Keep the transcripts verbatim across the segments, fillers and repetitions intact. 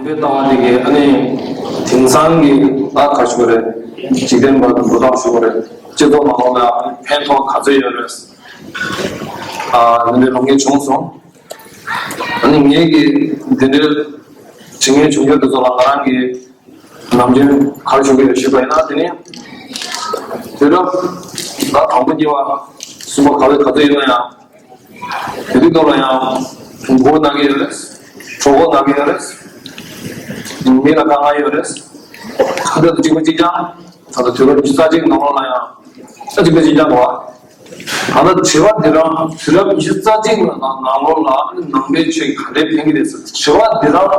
པའི་ལྟ་བ་དེ་གའི་ཨ་ནི་དེང་སང་གི་ད་ག་ཞུ་རེད། འཇིག་རྟེན་པ་འགྲོ་སྟངས་ཞུ་རེད། སྤྱི་ཚོགས་ནང་ལོགས་ལ་ཕན་ཐོགས་ག་ཚོད་ཡོད་རེད། ཨ་འདི་འདྲའི་ལབ་མཁན་བྱུང་སོང་། ཨ་ནི་ངེད་ཀྱི་འདི་འདྲའི་བྱེད་མཁན་བྱུང་རྒྱུ་དེ་ཚོ་ལ་ང་རང་གི་ནམ་རྒྱུན་ག་རེ་ཞུ་གི་ཡོད་ཞུས་པ་ཡིན་ན། དེ་ནི་དུས་རབས་ད་དང་པོ་གཉིས་པ་གསུམ་པ་ག་ཚོད་ག་ཚོད་ཡིན་ན་ཡང་། དེ་དུས་ཐོག་ལ་ཡང་མགོ་ན་གི་ཡོད་རེད། གྲོད་ཁོག་ན་གི་ཡོད་རེད། མིག་ལ་དཀའ་ངལ་ཡོད་རེད། ཁ་ཚ་དང་གཅིག་པ་གཅིག་རྐྱང་། ད་ལྟ་དུས་རབས་ཉི་ཤུ་རྩ་གཅིག་ནང་ལོགས་ལ་ཡང་ད་གཅིག་པ་གཅིག་རྐྱང་རེད་བ། ད་ལྟ་དྲི་བ་འདི་རང་དུས་རབས་ཉི་ཤུ་རྩ་གཅིག་ནང་ནང་ལོགས་ལ་ནང་པའི་ཆོས་ག་འདྲས་ཕན་གི་རེད་ཟེར་དྲི་བ་འདི་རང་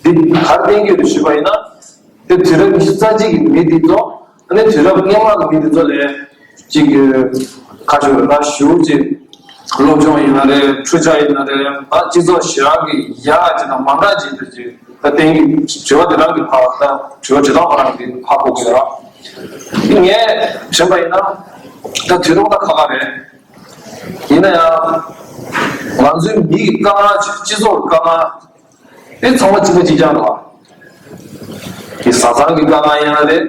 འདི་ག་རེ་ཕན་གི་རེད་ཞུས་པ་ཡིན་ན། དེ་དུས་རབས་ཉི་ཤུ་རྩ་གཅིག་གི་མི་འདི་ཚོ་ཨ་ནི་དུས་རབས་སྔོན་མ་གི་མི་འདི་ཚོ་ལས་ཅིག་ཁ་ཤོར་ལ་ཞུ་ཅིག་སློབ་སྦྱོང་ཡིན་ན་རེད། འཕྲུལ་ཆ་ཡིན་ན་རེད། ད་སྤྱི་ཚོགས་ཞེ་དྲག་གི་ཡག་ཅིག་དང་མ་འདྲ་ཅིག་འདུག་ཅིག་ད་བསྟན་གི་དྲི་བ་དེ་རང་གི་ཕ་ད་དྲི་བ་དྲི་སྟངས་ཁོ་རང་གི་ཕ་གོ་དགོས་ར། ངས་དྲན་པ་ཡིན་ན་ད་དུས་རབས་ད་ཁ་ཁ་རེད། ཡིན་ན་ཡང་ང་ཚོའི་མི་གི་དཀའ་ངལ་ཅིག་སྤྱི་ཚོགས་ཀྱི་དཀའ་ངལ། དེ་ཚང་མ་གཅིག་པ་གཅིག་རྐྱང་རེད་བ། དེ་བཟའ་ཚང་གི་དཀའ་ངལ་ཡིན་ན་རེད།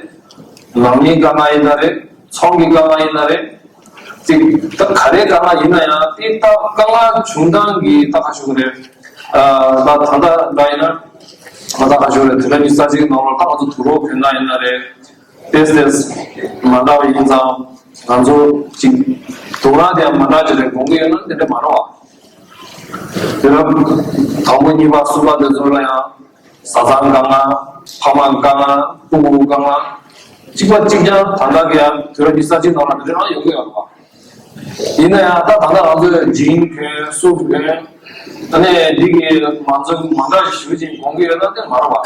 ནང་མིའི་དཀའ་ངལ་ཡིན་ན་རེད། ཚོང་གི་དཀའ་ངལ་ཡིན་ན་རེད། དེ་ད་ག་རེའི་དཀའ་ངལ་ཡིན་ན་ཡང་དེ་ད་དཀའ་ངལ་བྱུང་སྟངས་ཀྱི་ད་ག་ཞུ་གི་རེད། ཨ་ད་ད་ལྟ་འདྲ་ཡིན་ན་ང་ད་ག་ཞུ་གི་རེད། དེ་ལ་མི་ས་ཅིག་ནང་ལ་ད་ང་ཚོ་དུག་རོགས་གོན་ན་ཡིན་ན་རེད། ཏེས་ཏེས་མ་འདྲ་བ་ཡིན་ཙང་ང་ཚོ་གཅིག་དུག་རོགས་དེ་ཡང་མ་འདྲ་ཅིག་རེད་དགོངས་ཀྱི་ཡོད་ན་དེ་འདྲ་མ་རེད་བ། དེ་ལ་དང་པོ་གཉིས་པ་གསུམ་པ་དེ་ཚོ་ལ་ཡང་བཟའ་ཚང་དཀའ་ངལ། ཕ་མ་དཀའ་ངལ། སྤུ་གུ་དཀའ་ངལ། གཅིག་པ་གཅིག་རྐྱང་ད་ལྟ་གི་ཡང་དུས་རབས་ཉི་ཤུ་རྩ་གཅིག་ནང་ལ་དེ་འདྲ་རང་ཡོང་གི་ཡོད་རེད་བ། ཡིན་ན་ཡང་ད་ད་ལྟ་ང་ཚོས་ཇིན་གྱོན་སུ་གྱོན། ཨ་ནི་འདི་གི་མང་ཚོགས་མང་དྲགས་ཞུ་ཅིག་དགོངས་ཀྱི་ཡོད་ན་དེ་མ་རེད་བ།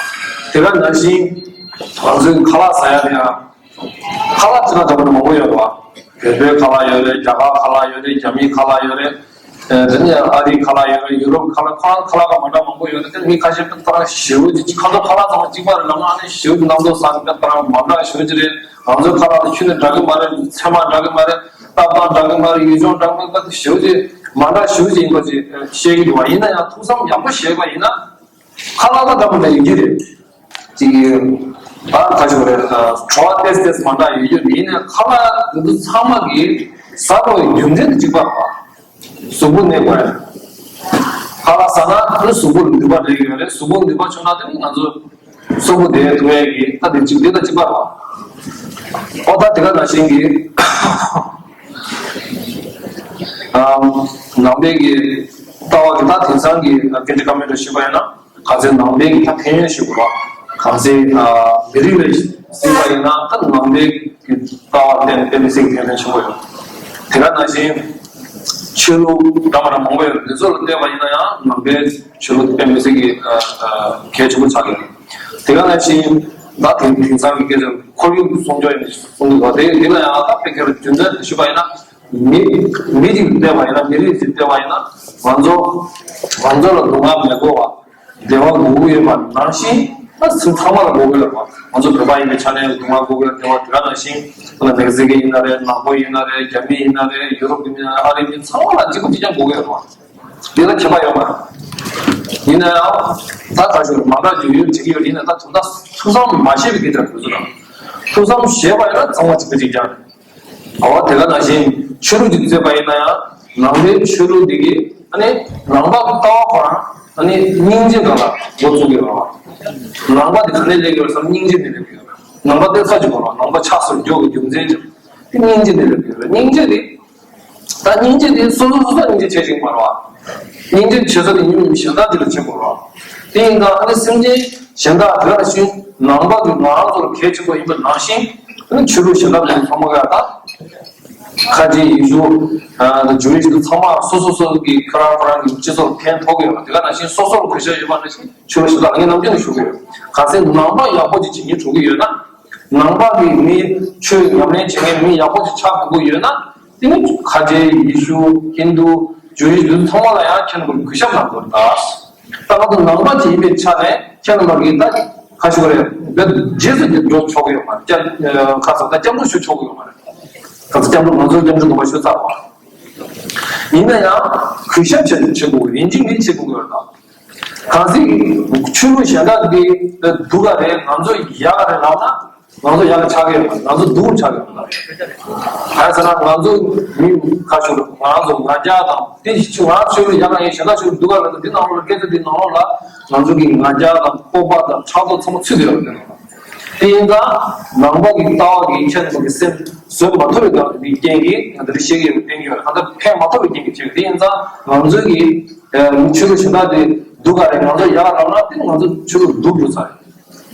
དེ་ག་ནང་བཞིན་ང་ཚོའི་ཁ་ལག་ཟ་ཡ་དེ་ཡང་། ཁ་ལག་ཅི་ལ་འདྲ་པོ་མང་པོ་ཡོད་རེད་བ། བོད་པའི་ཁ་ལག་ཡོད་རེད། རྒྱ་གར་ཁ་ལག་ཡོད་རེད། རྒྱ་མིའི་ཁ་ལག་ཡོད་རེད། ཨ་དེ་ནས་ཨ་རིའི་ཁ་ལག་ཡོད་རེད། ཡུ་རོབ་ཁ་ལག་ཁ་ཁ་ལག་མ་འདྲ་མང་པོ་ཡོད་རེད། དེ་མི་ཁ་ཤས་ཏག་ཏག་ཞེ་པོ་ཅིག་ཁ་ཚོ་ཁ་ལག་ཚང་མ་གཅིག་པ་རེད་ལབ་ན་ཨ་ནི་ཞེ་པོ་ཅིག་རྣམ་རྟོག་ཟ་གི་ཏག་ཏག་མ་འདྲ་ཞེ་པོ་ཅིག་རེད། ང་ཚོའི་ཁ་ལག་དེ་ཁྱོན་ནས་འདྲ་གི་མ་རེད། ཚད་མ་འདྲ་གི་མ་རེད། ལྟ་སྟངས་འདྲ་གི་མ་རེད། ཡུལ་ལྗོངས་འདྲ་གི་མ་རེད། ཞེ་པོ་ཅིག་མ་འདྲ་ཞེ་པོ་ཅིག་ཡིན་པ་ཅིག་བཤད་ཀྱི་འདུག་བ། ཡིན་ན་ཡང་ཐུགས་བསམ་ཡག་པོ་བཞེས་པ་ཡིན་ན། ཁ་ལག་ད་འདྲ་པོ་འདྲ་ཡོད་ཀྱི་རེད། ཅིག་ཨ་ཁ་ཤོ་རེད། བྲོ་བ་ཏེས་ཏེས་མ་འདྲ་ཡོད་རྒྱུ་ཡིན་ནའི་ཁ་ལག་འདི་ཚོ་ཚང་མ་གི་ཟ་དགོས་རྒྱུ་མཚན་དེ་གཅིག་པ་རེད་བ། གཟུགས་པོ་གནས་དགོས་ཡ། ཁ་ལག་ཟ་ན་ནི་གཟུགས་པོ་ལ་ནུས་པ་སླེབས་ཀྱི་ཡོད་རེད། གཟུགས་པོ་ལ་ནུས་པ་བྱུང་ན་དེ་ནི་ང་ཚོ་གཟུགས་པོ་བདེ་ཐུབ་ཡ་གི་ད་དེ་གཅིག་དེ་ད་གཅིག་པ་རེད་བ། ཨོ་ད་དེ་ག་ནང་བཞིན་གི་ནང་པའི་གི་ལྟ་བ་གི་ད་དེང་སང་གི་སྐད་ཆ་ཁ་མེད་དུ་ཞུས་པ་ཡིན་ན། ག་ཚོད་ནང་པའི་གི་ད་ཕན་ཡོན་ཞུ་དགོས་ར། ག་ཚོད་མི་རིགས་ལ་གཟིགས་པ་ཡིན་ན་ད་ནང་པའི་གི་ལྟ་བ་བསྟན་བསྟན་པའི་གི་ཕན་ཡོན་ཆེན་པོ་ཡོད། དེ་ག་ནང་བཞིན་ཆོས་ལུགས་འདྲ་མ་འདྲ་མང་པོ་ཡོད། འདི་ཚོ་ལ་བལྟས་པ་ཡིན་ན་ཡང་ནང་པའི་ཆོས་ལུགས་བསྟན་པའི་གི་གལ་ཆེན་པོ་ཆགས་ཀྱི་རེད། དེ་ག་ནང་བཞིན་ད་དེང་དེང་སང་གི་སྐད་ཆ་ཁོར་ཡུག་སྲུང་སྐྱོབ་ཡིན་གསུང་གི་འདུག་དེ་དེ་ལ་ཡང་ད་དཔེ་ཁྱེར་རྒྱུ་མཚན་དུ་ཞུས་པ་ཡིན་ན། མི་མི་གཅིག་བལྟས་པ་ཡིན་ན། མི་རིགས་གཅིག་བལྟས་པ་ཡིན་ན། ང་ཚོ་ང་ཚོ་ལ་སྡུག་བསྔལ་མི་དགོས་པ། བདེ་བ་དགོས་ཀྱི་ཡོད་པ་ནང་བཞིན་ད་སེམས་ཚང་མ་ལ་དགོས་ཀྱི་ཡོད་པ། ང་ཚོ་བོད་པ་ཡིན་པའི་ཆ་ནས་སྡུག་བསྔལ་དགོས་ཀྱི་ཡོད། བདེ་བ་དེ་ག་ནང་བཞིན་ཁོ་ན་མེག་སི་ཀན་ཡིན་ན་རེད། ནག་པོ་ཡིན་ན་རེད། རྒྱ་མི་ཡིན་ན་རེད། ཡུ་རོབ་ཡིན་ན་རེད། ཨ་རི་མི་ཚང་མ་ལ་གཅིག་པ་གཅིག་རྐྱང་དགོས་ཀྱི་ཡོད་པ། འདི་ལ་ཁྱད་པར་ཡོད་མ་རེད། ཡིན་ན་ཡང་ད་ག་ཞུ་མ་འདྲ་རྒྱུ་ཡོད་བྱེད་ཀྱི་ཡོད། ཡིན་ན་ད་དོན་དག་ཐུགས་བསམ་མ་བཞེས་པའི་སྐད་ཆ་དེ་ཚོ་དང་། ཐུགས་བསམ་བཞེས་པ་ཡིན་ན་ཚང་མ་གཅིག་པ་གཅིག་རྐྱང་རེད། འོ་དེ་ག་ནང་བཞིན་ཆོས་ལུགས་ཀྱི་བརྩད་པ་ཡིན་ན་ཡང་ནང་པའི་ཆོས་ལུགས་འདི་གིས་ཨ་ནི་ནང་པ་ལྟ་བ་ཁོ་རང་ཨ་ནི་སྙིང་རྗེ་སྒང་ལ་འགོ་བཙུགས་ཀྱི་ཡོད་རེད་བ། ནང་པ་འདི་ག་ནས་སླེབས་ཀྱི་ཡོད་རེད་ཟེར་ན་སྙིང་རྗེ་ནས་སླེབས་ཀྱི་ཡོད་རེད། ནང་པ་བསྟེན་ས་ཅིག་དགོས་རེད་བ། ནང་པ་ཆགས་སུ་འཇུག་གི་རྒྱུ་མཚན་ཅིག་དེ་སྙིང་རྗེ་ནས་སླེབས་ཀྱི་ཡོད་རེད། སྙིང་རྗེ་འདི་ད་སྙིང་རྗེ་འདི་སོ་སོ་སོ་སོ་སྙིང་རྗེ་བྱེད་ཀྱི་མ་རེད་བ། སྙིང་རྗེ་བྱེད་ས་དེ་མི་མི་གཞན་དག་ཅིག་ལ་བྱེད་དགོས་རེད་བ། དེ་ཡིན་ཙང་ཨ་ནི་སེམས་ཅན་གཞན་དག་དེ་ག་ནང་བཞིན་ནང་པ་གི་ང་རང་ཚོ་ལ་གལ་ཆེན་པོ་ཡིན་པ་ནང་བཞིན། ཨ་ནི་ཆོས་ལུགས་གཞན་དག་དེ་ཚང་མ་ག་ད་ཁ་ཆེ་ཡེ་ཤུ་ཨ་ཇུ་ཝིཤ་དེ་ཚང་མ་སོ་སོ་སོ་གི་ཁོ་རང་ཁོ་རང་གི་སྤྱི་ཚོགས་ལ་ཕན་ཐོགས་ཀྱི་ཡོད་པ། དེ་ག་ནང་བཞིན་སོ་སོ་ལ་གུས་ཞབས་ཡོད་པ་ནང་བཞིན་ཆོས་ལུགས་གཞན་དག་ལ་ངས་ནམ་རྒྱུན་ནས་ཞུ་གི་ཡོད། གལ་སྲིད་ནང་པ་ཡག་པོ་ཅིག་བྱེད་སྙིང་བྲོ་གི་ཡོད་ན། ནང་པ་གི་མི་ཆོས་ཉམས་ལེན་བྱེད་མཁན་མི་ཡག་པོ་ཅིག་ཆགས་དགོས་ཀྱི་ཡོད་ན། དེ་ནི་ཁ་ཆེ་ཡེ་ཤུ་ཧིན་དུ་ཇུ་ཝིཤ་དེ་ཚོ་ཚང་མ་ལ་ཡང་ཁྱེད་རྣམ་པ་གུས་ཞབས་གནང་དགོས་རེད་ད། ད་ང་ཚོ་ནང་པ་ཅིག་ཡིན་པའི་ཆ་ནས་ཁྱེད་རྣམ་པ་གིས་ད་ཁ་ཤོར་རེད་བེད་རྗེས་སུ་འགྲོ་ཆོག་གི་ཡོད་མ་རེད། ཁ་ཚ་ད་སྐྱབས་འགྲོ་ཞུ་ཆོག་གི་ཡོད་མ་རེད། ཁ་ཚ་སྐྱབས་འགྲོ་ང་ཚོའི་སྐྱབས་འགྲོ་དུ་མ་ཞུ་ཚར་བ། ཡིན་ན་ཡང་གུས་ཞབས་བྱེད་བྱེད་དགོས་ཡིན་གཅིག་མིན་བྱེད་དགོས་ཀྱི་ཡོད་ད། གང་ཟག་གི་ཆོས་ལུགས་གཞན་དག་འདི་སྡུག་ག་རེད། ང་ཚོ་ཡག་ག་རེད་ལབ་ན། ང་ཚོ་ཡག་ག་ཆགས་ཀྱི་ཡོད་མ་རེད། ང་ཚོ་སྡུག་ག་ཆགས་ཀྱི་ཡོད་མ་རེད། གང་ཟེར་ན་ང་ཚོ་མི་ཁ་ཤོར་ང་ཚོ་ང་རྒྱལ་དང་དེ་ང་ཆོས་ལུགས་ཡག་ག་ཡིན། གཞན་དག་ཆོས་ལུགས་སྡུག་ག་རེད། འདི་ནང་ལོགས་ལ་སྐད་ཆ་འདི་ནང་ལོགས་ལ་ང་ཚོ་གི་ང་རྒྱལ་དང་སྤོབས་པ་དང་ཕྲག་དོག་ཚང་མ་ཚུད་ཡོད་རེད། དེ་ཡིན་ཙང་ནང་པ་གི་ལྟ་བ་གི་ཁྱེད་ཚོ་གི་སེམས་བཟོད་མ་ཐུབ་པའི་སྒང་དེ་རྐྱེན་གྱིས་ང་འདིར་བཤད་ཀྱི་ཡོད་པའི་རྐྱེན་གྱིས་ཡོད་རེད། གང་ལྟར་ཕན་མ་ཐོགས་པའི་རྐྱེན་གྱིས་བྱས། དེ་ཡིན་ཙང་ང་ཚོའི་གི་ཆོས་ལུགས་གཞན་དག་དེ་སྡུག་ག་རེད། ང་ཚོ་ཡག་ག་ལབ་ན་དེ་ང་ཚོ་ཆོས་ལུགས་སྡུག་འགྲོ་ས་རེད།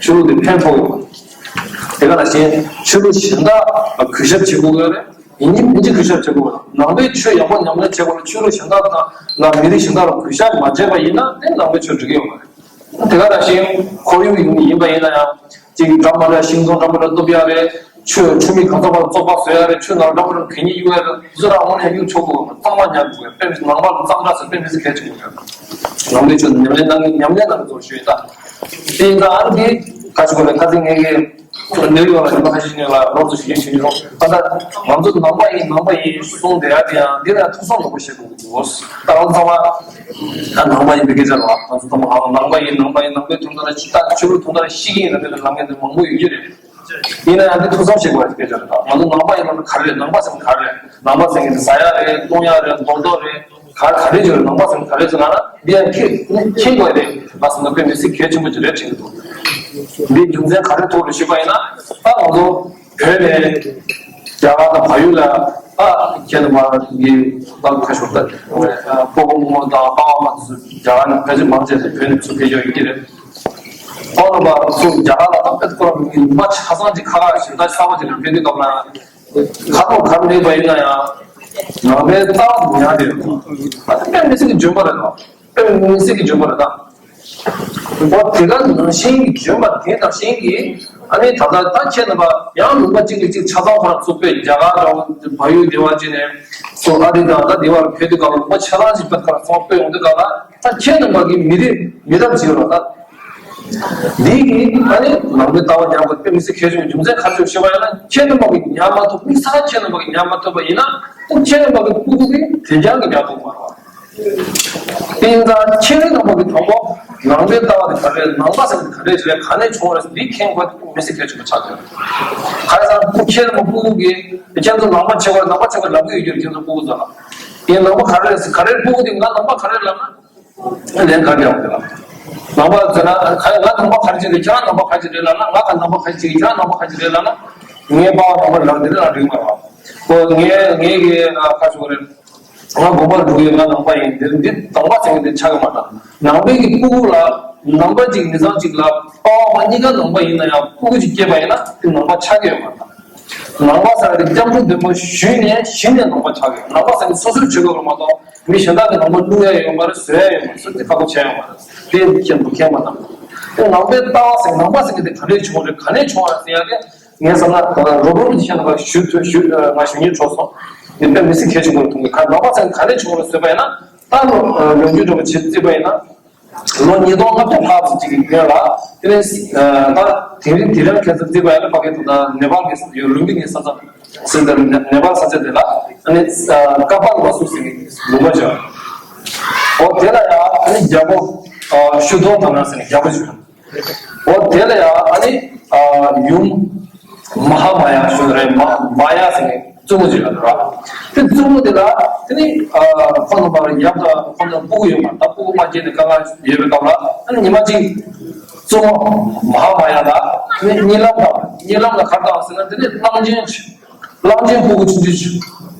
ཆོས་ལུགས་དེ་ཕན་ཐོགས་ཡོད་མ་རེད། དེ་ག་ནང་བཞིན་ཆོས་ལུགས་གཞན་དག་ལ་གུས་ཞབས་བྱེད་དགོས་ཀྱི་རེད། ཡིན་གཅིག་མིན་གཅིག་གུས་ཞབས་བྱེད་དགོས་རེད། ནང་པའི་ཆོས་ཡག་པོ་ཉམས་ལེན་བྱེད་དགོས་རེད། ཆོས་ལུགས་གཞན་དག་དང་ལ་མི་རིགས་གཞན་དག་ལ་གུས་ཞབས་མ་བྱས་པ་ཡིན་ན་དེ་ནང་པའི་ཆོས་འགྲིག་གི་ཡོད་མ་རེད། དེ་ག་ནང་བཞིན་ཁོར་ཡུག་ཡིན་ཡིན་པ་ཡིན་ན་ཡང་གཅིག་འགྲམ་པ་ལ་ཤིང་སྡོང་འགྲམ་པ་ལ་གཏུབ་ཡ་རེད། ཆོས་ཆོས་མེད་གང་ཟག་པ་ལ་བཙོག་པ་བཟོ་ཡ་རེད། ཆོས་ནང་འགྲམ་པ་ལ་གད་སྙིགས་གཡུག་ཡ་རེད། བཟོ་ར་དངོས་གནས་གཡུག་ཆོག་གི་གཙང་མ་ཉར་དགོས། དཔེ་མི་སྲིད་ནང་པ་ལ་གཙང་སྦྲ་ཟེར་དཔེ་མི་སྲིད་གལ་ཆེན་པོ་རེད། ནང་པའི་ཆོས་ཉམས་ལེན་གནང་ཉམས་ལེན་གནང་དགོས་ཞུ་ཡིན་ད། དེ་ཡིན་ད་ཨ་ནི་ཁ་ཆུ་གོ་ལ་ཁ་སེང་ངེད་ཀྱི་ནེའུ་ཡོག་ལ་ཉི་མ་ཁ་ཤས་ཉིན་ལ་རོགས་ཚོ་ཞིག་ཡིན་ཞུ་ཡིན་རོགས་ད་ད་ང་ཚོ་ནང་པ་ཡིན་ནང་པ་ཡིན་གསུངས་བསྡད་ཡ་དེ་ཡང་འདི་ལ་ཐུགས་བསམ་ནོར་བུ་བཞེས་དགོས་ཀྱི་འདུག་ད་ང་ཚོ་ཚང་མ་ད་ནང་པ་ཡིན་པའི་སྐད་ཆ་རེད་བ། ང་ཚོ་ཚང་མ་ནང་པ་ཡིན་ནང་པ་ཡིན་ནང་པའི་དོན་དག་ལ་ཅི་ལྟ་ཆོས་ལུགས་དོན་དག་ལ་ཤི་གི་ཡིན་ལབ་ནས་ལབ་མཁན་དེ་མང་པོ་ཡོད་ཀྱི་རེད། ཡིན་ན་ཡང་འདི་ཐུགས་བསམ་བཞེས་དགོས་པའི་སྐད་ཆ་རེད་ད། ང་ཚོ་ནང་པ་ཡིན་ན་ག་རེ་རེད། ནང་པ་ཟེར་ན་ག་རེ་རེད། ནང་པ་ཟེར་མཁན་དེ་ཟ་ཡ་རེད། བཏུང་ཡ་རེད། མདོག་མདོག་རེད། ག་ག་རེ་བྱོས་རེད། ནང་པ་ཟེར་ན་ག་རེ་ཟེར་ལབ་ན་འདི་ཡང་ཁྱེད་ཁྱེད་དགོས་རེད། ང་ཟེར་ན་དཔེ་མི་སྲིད་གལ་ཆེན་པོ་ཅིག་རེད་དྲན་གྱི་འདུག་འདི་རྒྱུ་མཚན་ག་རེ་ཐོག་ལ་ཞུས་པ་ཡིན་ན་ད་ང་ཚོ་བོད་ནས་རྒྱ་གར་དང་བལ་ཡུལ་ལ་ཨ་ཁྱེད་རྣམ་པ་གི་ལག་ཁ་ཤོར་ད་སྤོ་བོ་རྨོ་མོ་དང་པ་ཕ་མ་ཚོ་རྒྱ་གར་ནས་ཕལ་ཆེར་མང་ཆེ་ཚོ་བོད་ནས་ཚུར་ཕེབས་ཡོད་ཀྱི་རེད། ཨོ་ནོ་བ་ཚོ་རྒྱ་གར་ལ་ད་དཔེ་ཁོ་རང་མི་མ་ཆ་ཚང་ཅིག་ཁ་ཁ་ཞིག་ད་གསར་པ་ཅིག་ལ་ཕེབས་དུས་སྐབས་ལ་ཁ་ཐོག་གར་མེད་པ་ཡིན་ན་ཡང་ནང་པའི་རྩ་བ་དེ་ཉར་བསྡད་ཡོད། ཨ་ད་དཔེ་མི་སྲིད་ཀྱི་འཇོན་པ་རེད་དོ། དཔེ་མི་སྲིད་ཀྱི་འཇོན་པ་རེད་ད། ཨོ་དེ་ག་ནང་བཞིན་གྱི་འཇོན་པ་དེ་ནང་བཞིན་གྱི་ཨ་ནི་ད་ལྟ་ད་ཁྱེད་རྣམ་པ་ཡང་ལུང་པ་གཅིག་ལ་གཅིག་ཆ་ཚང་ཁོ་རང་ཚོ་དཔེ་རྒྱ་གར་འདྲ་བོ་བལ་ཡུལ་སྡེ་བ་གཅིག་ནས་སོ་ཨ་རི་དང་ད་སྡེ་བ་ལ་ཕེབས་དུས་སྐབས་ལ་ལུང་པ་ཆ་ཚང་ཞིག་དཔེ་ཁོ་རང་ཚོ་དཔེ་ཡོང་དུས་སྐབས་ལ། ད་ཁྱེད་རྣམ་པ་གི་མི་རིགས་མི་རབས་ཅིག་ལ་ད། འདི་གི་ཨ་ནི་ནང་པའི་ལྟ་བ་ཉམས་པ་དཔེ་མི་སྲིད་གལ་ཆེན་པོ་རྒྱུ་མཚན་ག་རེ་ཞིག་ཞུས་པ་ཡིན་ན་ཁྱེད་རྣམ་པ་གི་ཉར་མ་ཐུབ་དམིགས་བསལ་ཁྱེད་རྣམ་པ་གི་ཉར་མ་ཐུབ་པ་ཡིན་ན་ཁྱེད་རྣམ་པ་གི་སྤུ་གུ་གི་དེ་རྐྱང་གི་ཉར་ཐུབ་མ་རེད་བ། དེ་ཡིན་ཙང་ཁྱེད་རྣམ་པ་གི་དང་པོ་ནང་པའི་ལྟ་བ་དེ་ག་རེ་རེད། ནང་པ་ཟེར་བ་དེ་ག་རེ་རེད། ག་ནས་བྱུང་བ་རེད། འདི་མཁྱེན་དགོས་དཔེ་མི་སྲིད་གལ་ཆེན་པོ་ཆགས་ཀྱི་རེད། ག་རེ་ཟེར་ན་ཁྱེད་རྣམ་པ་སྤུ་གུ་གི་ཁྱེད་ཚོ་ནང་པ་ཆེ་བ་ནང་པ་ཆེ་བ་ལབ་ཀྱི་ཡོད་ཀྱི་རེད། ཁྱེད་ཚོ་སྤུ་གུ་ཚོ་ལ། དེ་ནང་པ་ག་རེ་རེད། ག་རེ་སྤུ་གུ་དེ་ང་ནང་པ་ག་རེ་ལབ་ན། ལན་ག་རེ་ཡང་མེད་ལ། ནང་པ་ཟེར་ན་ཁ་ང་ནང་པ་ག་རེ་བྱེད་དེ་ཁྱེད་རང་ནང་པ་ག་རེ་བྱེད་རེད་ལབ་ན། ང་ག་ནང་པ་ག་རེ་བྱེད་ཁྱེད་རང་ནང་པ་ག་རེ་བྱེད་རེད་ལབ་ན། ངའི་པ་ཕ་ནང་པ་ལབ་དེ་ལ་འགྲིག་མ་རེད། ཁོ་ངའི་ངའི་གི་ཁ་ཤོ་རེད། ང་དགོན་པར་འགྲོ་གི་ཡོད། ང་ནང་པ་ཡིན། འདིར་འདི་ནང་པ་ཟེར་མཁན་འདི་ཆགས་ཀྱི་མ་རེད། ནང་པའི་གི་སྤུ་གུ་ལ་ནང་པ་གཅིག་མི་ཚང་གཅིག་ལ་པ་ཕ་གཉིས་ཀ་ནང་པ་ཡིན་ན་ཡང་སྤུ་གུ་གཅིག་སྐྱེས་པ་ཡིན་ན་དེ་ནང་པ་ཆགས་ཀྱི་ཡོད་མ་རེད། ནང་པ་ཟེར་བ་དེ་སྐྱབས་འགྲོ་འདོན་པ་ཞུས་ནས་གཞི་ནས་ནང་པ་ཆགས་ཡོད། ནང་པ་ཟེར་ནས་སོ་སོའི་ཆོས་སྐོར་མ་གཏོགས་མི་གཞན་དག་གི་ནང་པ་བླུག་ཡ་ཡོད་མ་རེད། བཟོ་ཡ་ཡོད་མ་རེད། སོ་སོས་ཁག་པོ་བྱས་ཡོད་མ་རེད། དེ་མཁྱེན་དུ་མཁྱེན་པ་དང་། དེ་ནང་པའི་ལྟ་བ་ཟེར་ནང་པ་ཟེར་མཁན་དེ་ག་ནས་བྱུང་བ་རེད། ག་ནས་བྱུང་བ་རེད་ཟེར་ཡ་དེ་ངས་བསམ་ན་རོ་པོ་ཏི་ཤ་ནང་པ་ཞུ་ཐུབ་ཞུ་ང་ཞུ་སྙིང་བྲོ་སོང་། དེ་དཔེ་མི་སྲིད་གལ་ཆེན་པོ་རེད་མཐོང་གི། ག་ནང་པ་ཟེར་ག་ནས་བྱུང་བ་རེད་ཟེར་བ་ཡིན་ན་ད་ལོ་ལོ་རྒྱུས་འགྲོ་བ་བྱེད་རྩིས་པ་ཡིན་ན། ལོ་ཉིས་སྟོང་ལྔ་བརྒྱ་ལྷག་ཙམ་ཅིག་གི་སྔོན་ལ་དེ་ནས་ད་དེང་རིང་དེ་རིང་ཁ་སང་རྩིས་པ་ཡིན་ན་ཕ་གི་ད་ནེ་པཱལ་གྱི་ཡོད་ལུམ་བི་ནི་ས་མཚམས་ཟེར་དེ་ནེ་པཱལ་ས་ཆ་དེ་ལ་ཨ་ནི་ཀ་པཱལ་ཝ་སུ་ཟེར་ནས་ལུང་པ་བྱོན། འོ་དེ་ལ་ཡང་ཨ་ནི་རྒྱལ་པོ་ཤུ་དོ་ད་ན་ཟེར་ནས་རྒྱལ་པོ་བྱོན། འོ་དེ་ལ་ཡང་ཨ་ནི་ཡུམ་མ་ཧཱ་མ་ཡ་ཞུ་རེད། མ་མ་ཡ་ཟེར་ནས། བཙུན་མོ་ཅིག་ལ་ར། དེ་བཙུན་མོ་དེ་ལ་དེ་ནི་ཁོ་རྣམ་པར་ཡབ་དང་ཁོ་རྣམ་སྤུ་གུ་ཡོད་མ་ད་སྤུ་གུ་མ་སྐྱེས་ནས་དཀའ་ངལ་ཡོད་པའི་སྐབས་ལ་ཨ་ནི་ཉི་མ་གཅིག་བཙུན་མོ་མ་ཧཱ་མ་ཡ་ལ་དེ་ནི་གཉིད་ལམ་དང་གཉིད་ལམ་ལ་ག་རེ་བཏང་ཟེར་ན་དེ་ནི་གླང་ཆེན་གླང་ཆེན་སྤུ་གུ་ཆུང་ཆུང་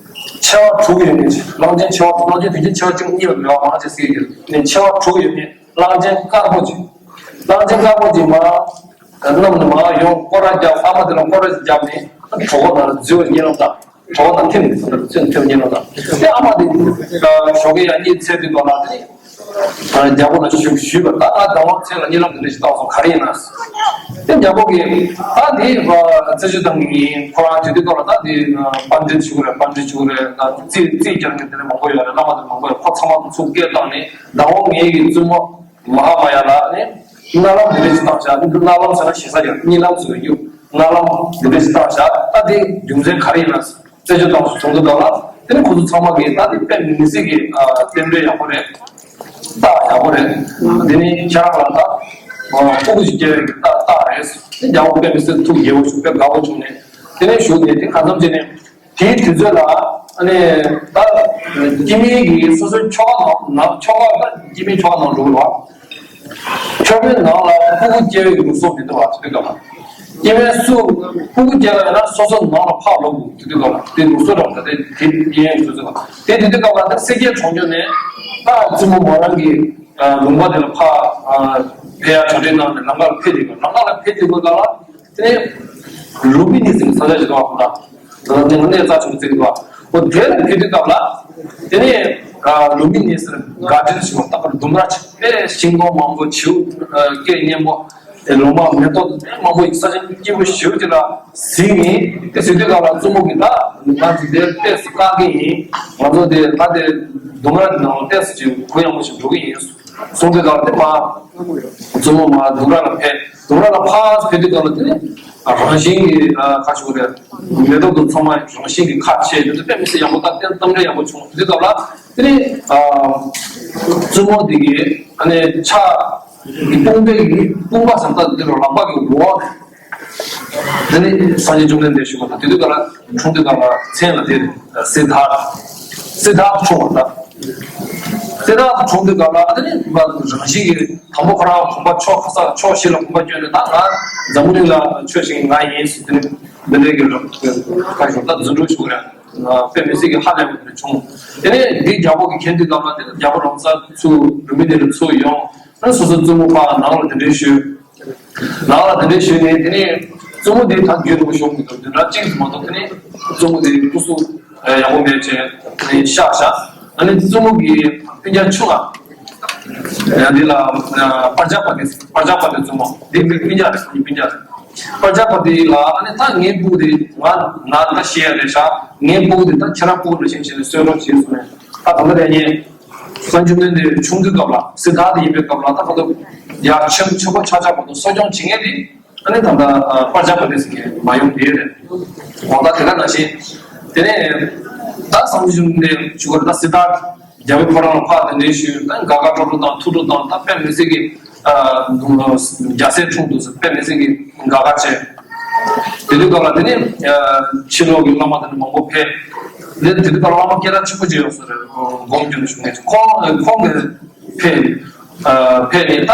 ཆེ་བ་དྲུག་ཡོད་མཁན་ཅིག་གླང་ཆེན་ཆེ་བ་གླང་ཆེན་དེ་ཆེ་བ་གཅིག་གཉིས་ལ་མེད་པ་མང་ཆེ་ཟེར་གྱི་ཡོད་ནས་ཆེ་བ་དྲུག་ཡོད་མཁན་གླང་ཆེན་དཀར་པོ་ཅིག་གླང་ཆེན་དཀར་པོ་ཅིག་མ་གནམ་ནས་མར་ཡོང་སྐོར་ར་རྒྱབ། ཕ་མ་དེ་ལ་སྐོར་ར་རྒྱབ་ནས་གྲོད་ཁོག་ནང་ལ་འཛུལ་བའི་གཉིད་ལམ་དང་གྲོད་ཁོག་ནང་ཐིམ་ནས་ཚུར་ཐིམ་གཉིད་ལམ་དང་དེ་ཨ་མ་དེ་ཞོགས་ཀས་ཡར་གཉིད་སད་དུས་ཐོག་ལ་དེ་རྒྱལ་པོ་ལ་ཞུ་ཞུས་པ་ད་ཨ་ཟླ་བ་ཚེ་ལ་གཉིད་ལམ་དེ་འདྲ་ཞིག་བཏང་སོང་ག་རེ་ཡིན་ན། དེ་རྒྱལ་པོ་གིས་ད་དེ་རྩད་གཅོད་བཏང་གི་ཡིན། ཁོ་རང་དེ་དུས་ཐོག་ལ་ད་དེ་པཎ་ཌི་ཏ་ཞུ་གི་རེད། པཎ་ཌི་ཏ་ཞུ་གི་རེད། ད་རྩིས་རྩིས་རྒྱག་མཁན་དེ་འདྲ་མང་པོ་ཡོད་རེད། བླ་མ་དེ་མང་པོ་ཡོད། ཁོ་ཚང་མ་ཚུར་སྐད་བཏང་ནས་ཟླ་བ་ངེད་ཀྱི་བཙུན་མོ་མ་ཧཱ་མ་ཡ་ལ་ནི་མནལ་ལམ་འདི་འདྲ་ཞིག་བཏང་བཞག་སྨོན་ལམ་ཟེར་ན་ཞེ་ས་ཡོད། གཉིད་ལམ་ཟེར་བའི་རྒྱུ་མནལ་ལམ་འདི་འདྲ་ཞིག་བཏང་བཞག་ད་དེ་རྒྱུ་མཚན་ག་རེ་ཡིན་ན་རྩད་གཅོད་བཏང་སོང་དུས་སྐབས་ལ་དེ་ནི་ཁོ་ཚོ་ཚང་མ་གིས་ད་དེ་དཔེ་མི་སྲིད་ཀྱི་རྟེན་འབྲེལ་ཡག་པོ་རེད། རྟགས་ཡག་པོ་རེད། དེ་ནི་ཁྱེད་རང་ལ་ད་ཕྲུ་གུ་ཞིག་སྐྱེ་བའི་རྟགས་རྟགས་རེད། དེ་རྒྱལ་པོ་དཔེ་མི་སྲིད་ཐུགས་དགྱེས་པོ་བྱུང་། དཔེ་དགའ་པོ་བྱུང་ནས་དེ་ནས་བཞུགས་ནས་དེ་གང་འཚམ་བྱས་ནས། དེའི་དུས་ཚོད་ལ་ཨ་ནི་ད་སྐྱེ་དམན་གྱི་སོ་སོའི་ཁྱོ་ག་ནང་ནང་ཁྱོ་ག་ད་སྐྱེ་དམན་ཁྱོ་ག་ནང་འགྲོ་གི་རེད་བ། ཁྱོ་གའི་ནང་ལ་ཕྲུ་གུ་སྐྱེ་བའི་ལུགས་སྲོལ་མི་འདུག་བ། དེ་དུས་སྐབས་ལ་སྐྱེ་དམན་སུ་ཕྲུ་གུ་སྐྱེ་ལ་ཡོད་ན་སོ་སོ་ནང་ལ་ཕར་ལོག་དགོས། དེ་དུས་སྐབས་ལ་དེ་ལུགས་སྲོལ་རང་ད་དེ་དེ་སྐྱེ་ཡན་དུས་ཚོད་ལ་དེ་དེ་དུས་སྐབས་ལ་ད་སེར་སྐྱའི་གྲོང་ཁྱེར་ནས་ད་བཙུན་མོ་མོ་རང་གི་ལུང་པ་དེ་ལ་ཕར་ཕེབས་ཡ་གྲ་སྒྲིག་གནང་ནས་ལམ་ཁ་ལ་ཕེབས་དུས་ལམ་ཁ་ལ་ཕེབས་དུས་སྐབས་ལ། དེ་ནས་ལུམ་བི་ནི་ཟེར་བའི་ས་ཆ་ཞིག་འདུག་པ། ད་ལྟ་དེ་གནས་རྩ་ཆེན་པོ་ཅིག་འདུག་པ། འོ་དེ་ལ་ཕེབས་དུས་སྐབས་ལ། དེ་ནས་ལུམ་བི་ནི་ཟེར་ག་ཏྲེན་ཞིག་པ་ལྟ་བུར་ལྡུམ་ར་ཆེ་བའི་ཤིང་སྡོང་མང་པོ་བྱིའུ་སྐད་སྙན་པོ། ལོ་མ་མེ་ཏོག་དེ་མང་པོ་ཡིན་ས་ཆ་སྐྱིད་པོ་ཞེ་པོ་ཅིག་ལ་གཟིགས་ནས་དེ་གཟིགས་དུས་སྐབས་ལ་བཙུན་མོ་གིས་ད་ང་ཚོ་དེར་ཏོག་ཙམ་བཀག་གི་ཡིན། ང་ཚོ་དེ་ད་དེ་ལྡུམ་ར་དེ་ནང་ལ་ཏོག་ཙམ་ཅིག་གུ་ཡངས་པོ་ཞིག་འགྲོ་གི་ཡིན། གསུངས་དུས་སྐབས་ལ་དེ་མ། བཙུན་མོ་མ་ལྡུམ་ར་ལ་ཕེབས། ལྡུམ་ར་ལ་ཕར་ཕེབས་དུས་སྐབས་ལ་དེ་ནི་རང་བཞིན་གྱིས་ཁ་ཤོར་རེད། མེ་ཏོག་དེ་ཚང་མ་རང་བཞིན་གྱིས་ཁ་ཕྱེ་དེ་ཚོ་དཔེ་མི་སྲིད་ཡག་པོ་ད་གཏམ་གཏམ་འདྲ་ཡག་པོ་བྱུང་། དེ་དུས་སྐབས་ལ་དེ་ནི་བཙུན་མོ་དེ་གིས་ཨ་ནི་ཕྱག་གི་དཔུང་པའི་དཔུང་པ་ཟེར་ད་དེ་ལ་ལག་པ་གི་འོག་ནས། དེ་ནི་སངས་རྒྱས་བཅོམ་ལྡན་འདས་བཞུགས་པ་དང་དེ་དུས་སྐབས་ལ་འཁྲུངས་དུས་སྐབས་ལ་མཚན་ལ་དེ་སིདྡྷཱརྠ། སིདྡྷཱརྠ་འཁྲུངས་པ་དང་། སིདྡྷཱརྠ་འཁྲུངས་དུས་སྐབས་ལ་དེ་ནི་མ་རང་བཞིན་གྱིས་དང་པོ་ཁོ་རང་གོམ་པ་ཕྱོགས་ཁ་ས་ཕྱོགས་བཞི་ལ་གོམ་པ་བསྐྱོན་ནས་ད་ང་འཛམ་བུ་གླིང་ལ་ཆོས་བཤད་མཁན་ང་ཡིན་ཟེར་དེ་ནི་འདི་འདྲའི་གི་ར་ཁ་ཞོག་ད་རྫུ་འཕྲུལ་ཞུ་རེད། དཔེ་མི་སྲིད་ཀྱི་ཧ་ལས་པ་དེ་འདྲ་བྱུང་། དེ་ནས་འདི་རྒྱལ་པོ་གིས་མཁྱེན་དུས་སྐབས་ལ་དེ་ནི་རྒྱལ་པོ་རང་ས་ཚུར་རུ་མི་དེ་ལ་ཚུར་ཡོང་། ཨ་སོ་སོ་བཙུན་མོ་ཕར་ནང་ལ་དེ་འདྲའི་ཞུས། ནང་ལ་དེ་འདྲའི་ཞུས་ནས་དེ་ནས་བཙུན་མོ་དེ་ད་རྒྱུན་རིང་པོ་ཞོག་མི་འདུག་དེ་འདྲ་གཅིག་ཙམ་མ་གཏོགས་དེ་ནས་བཙུན་མོ་དེ་སྐུ་གཟུགས་ཡག་པོ་མེད་བྱས་དེ་ནས་གཤགས་བཞག་ཨ་ནི་བཙུན་མོ་གི་སྤུན་ཀྱག་ཆུང་བ་ཡང་འདི་ལ་པར་ཇ་པ་དེ་པར་ཇ་པ་དེ་བཙུན་མོ་འདི་ངའི་སྤུན་ཀྱག་རེད། ངའི་སྤུན་ཀྱག་རེད། པར་ཇ་པ་དེ་ལ་ཨ་ནི་ད་ངའི་སྤུ་གུ་དེ་ང་ན་ད་ཤི་ཡ་རེད་ཤག་ངའི་སྤུ་གུ་དེ་ད་ཁྱེད་རང་སྤུ་གུ་ལ་བཞིན་བྱས་ནས་གསོ་རོགས་བྱེད་གསུངས་ནས་ད་ད་ལྟ་རེ་ངས། སངས་རྒྱས་བཅོམ་ལྡན་འདས་ཆུང་དུས་སྐབས་ལ་སིདྡྷཱརྠ་ཡིན་པའི་སྐབས་ལ་ད་ག་དུས་ཡར་ཆེན་ཆེན་པོ་ཆགས་ཆགས་བར་དུ་གསོ་སྐྱོང་བྱེད་མཁན་དེ་ཨ་ནི་ད་ལྟ་པར་ཇ་པ་ཏི་ཟེར་མཁན་མ་ཡོང་དེ་རེད། འོ་ད་དེ་ག་ནང་བཞིན་དེ་ནས་ད་སངས་རྒྱས་བཅོམ་ལྡན་འདས་ཆུ་བར་ད་སིདྡྷཱརྠ་རྒྱལ་པོའི་ཕོ་བྲང་ལ་ཕར་དེ་འདྲའི་ཞུས་ད་དགའ་དགའ་སྤྲོ་སྤྲོ་དང་ཐུགས་སྤྲོ་དང་ད་དཔེ་མི་སྲིད་ཀྱི་རྒྱལ་སྲས་འཁྲུངས་འདུག་ཟེར་དཔེ་མི་སྲིད་ཀྱི་དགའ་དགའ་བྱས། དེ་དུས་སྐབས་ལ་དེ་ནས་ཕྱི་ལོགས་ཀྱི་བླ་མ་དེ་འདྲ་མང་པོ་ཕེབས། དེ་དེ་དུས་སྐབས་བླ་མ་སྐད་གྲགས་ཆེན་པོ་ཅིག་ཡོད་ས་རེད། སྒོམ་རྒྱུ་ནས་བྱུང་ངེས་ཁོང་ཁོང་གིས་ཕེབས་ཕེབས་ནས་ད་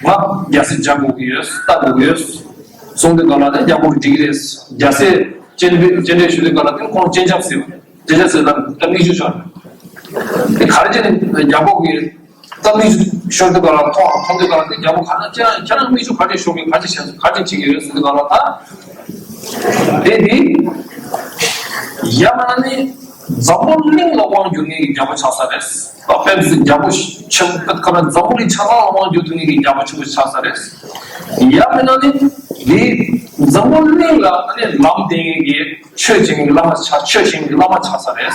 ང་རྒྱལ་སྲིད་རྒྱག་དགོས་ཀྱི་ཡོད་ལྟ་དགོས་ཀྱི་ཡོད་གསུངས་དུས་སྐབས་ལ་དེ་རྒྱལ་པོ་གིས་འགྲིག་གི་རེད། རྒྱལ་སྲས་སྤྱན་འདྲེན་སྤྱན་འདྲེན་ཞུ་དུས་སྐབས་ལ་དེ་ཁོང་སྤྱན་ཆབ་ཟེར་བ་སྤྱན་ཆབ་ཟེར་ད་ད་མིག་ཆུ་ཤོར་དེ་ག་རེ་བྱས་ནས་རྒྱལ་པོ་གིས། ད་མིག་ཆུ་ཤོར་དུས་སྐབས་ལ་མཐོང་མཐོང་དུས་སྐབས་ལ་དེ་རྒྱལ་པོ་ག་ན་ཁྱེད་རང་ཁྱེད་རང་མིག་ཆུ་ག་འདྲས་ཤོར་གི་ག་འདྲས་བྱས་ག་འདྲས་བྱེད་ཀྱི་ཡོད་ཟེར་དུས་སྐབས་ལ་ད་དེ་དེ་ཡ་མ་ན་ནི་འཛམ་བུ་གླིང་ལ་དབང་བསྒྱུར་མཁན་གྱི་རྒྱལ་པོ་ཆགས་ས་རེད། ད་དཔེ་མི་སྲིད་རྒྱལ་པོ་ཆེན་པོ་ཁ་ན་འཛམ་བུ་གླིང་ཆ་ཚང་ལ་དབང་བསྒྱུར་ཐུབ་མཁན་གྱི་རྒྱལ་པོ་ཆེན་པོ་ཆགས་ས་རེད། ཡ་མ་ན་ནི་དེ་འཛམ་བུ་གླིང་ལ་ཨ་ནི་ལམ་སྟོན་མཁན་གྱི་ཆོས་བྱེད་མཁན་གྱི་བླ་མ་ཆགས་ཆོས་བྱེད་མཁན་གྱི་བླ་མ་ཆགས་ས་རེད།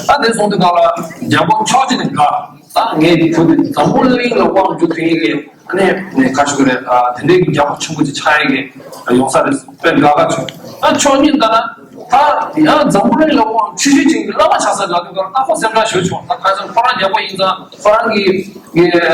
ད་དེ་སོང་དུས་སྐབས་ལ་རྒྱལ་པོ་ཕྱོགས་གཅིག་ནས་དགའ། ད་ངའི་བུ་དེ་འཛམ་བུ་གླིང་ལ་དབང་བསྒྱུར་ཐུབ་མཁན་གྱི་ཨ་ནི་ནས་ཁ་ཤུ་གི་རེད། དེ་འདྲའི་རྒྱལ་པོ་ཆེན་པོ་ཅིག་ཆགས་ཡས་ཀྱི་ཡོང་ས་རེད་དཔེ་དགའ་དགའ་བྱུང་། ད་ཕྱོགས་གཉིས་ལྟ་ན་ད་ཡང་འཛམ་བུ་གླིང་ལ་དབང་ཆོས་བྱེད་མཁན་གྱི་བླ་མ་ཆགས་ས་ལ་དུས་སྐབས་ལ་ད་ཁོ་སེམས་ཁྲལ་ཞེ་པོ་བྱུང་། ད་ཁ་སང་ཁོ་རང་རྒྱལ་པོ་ཡིན་ཙང་ཁོ་རང་གི་ངའི་རེ་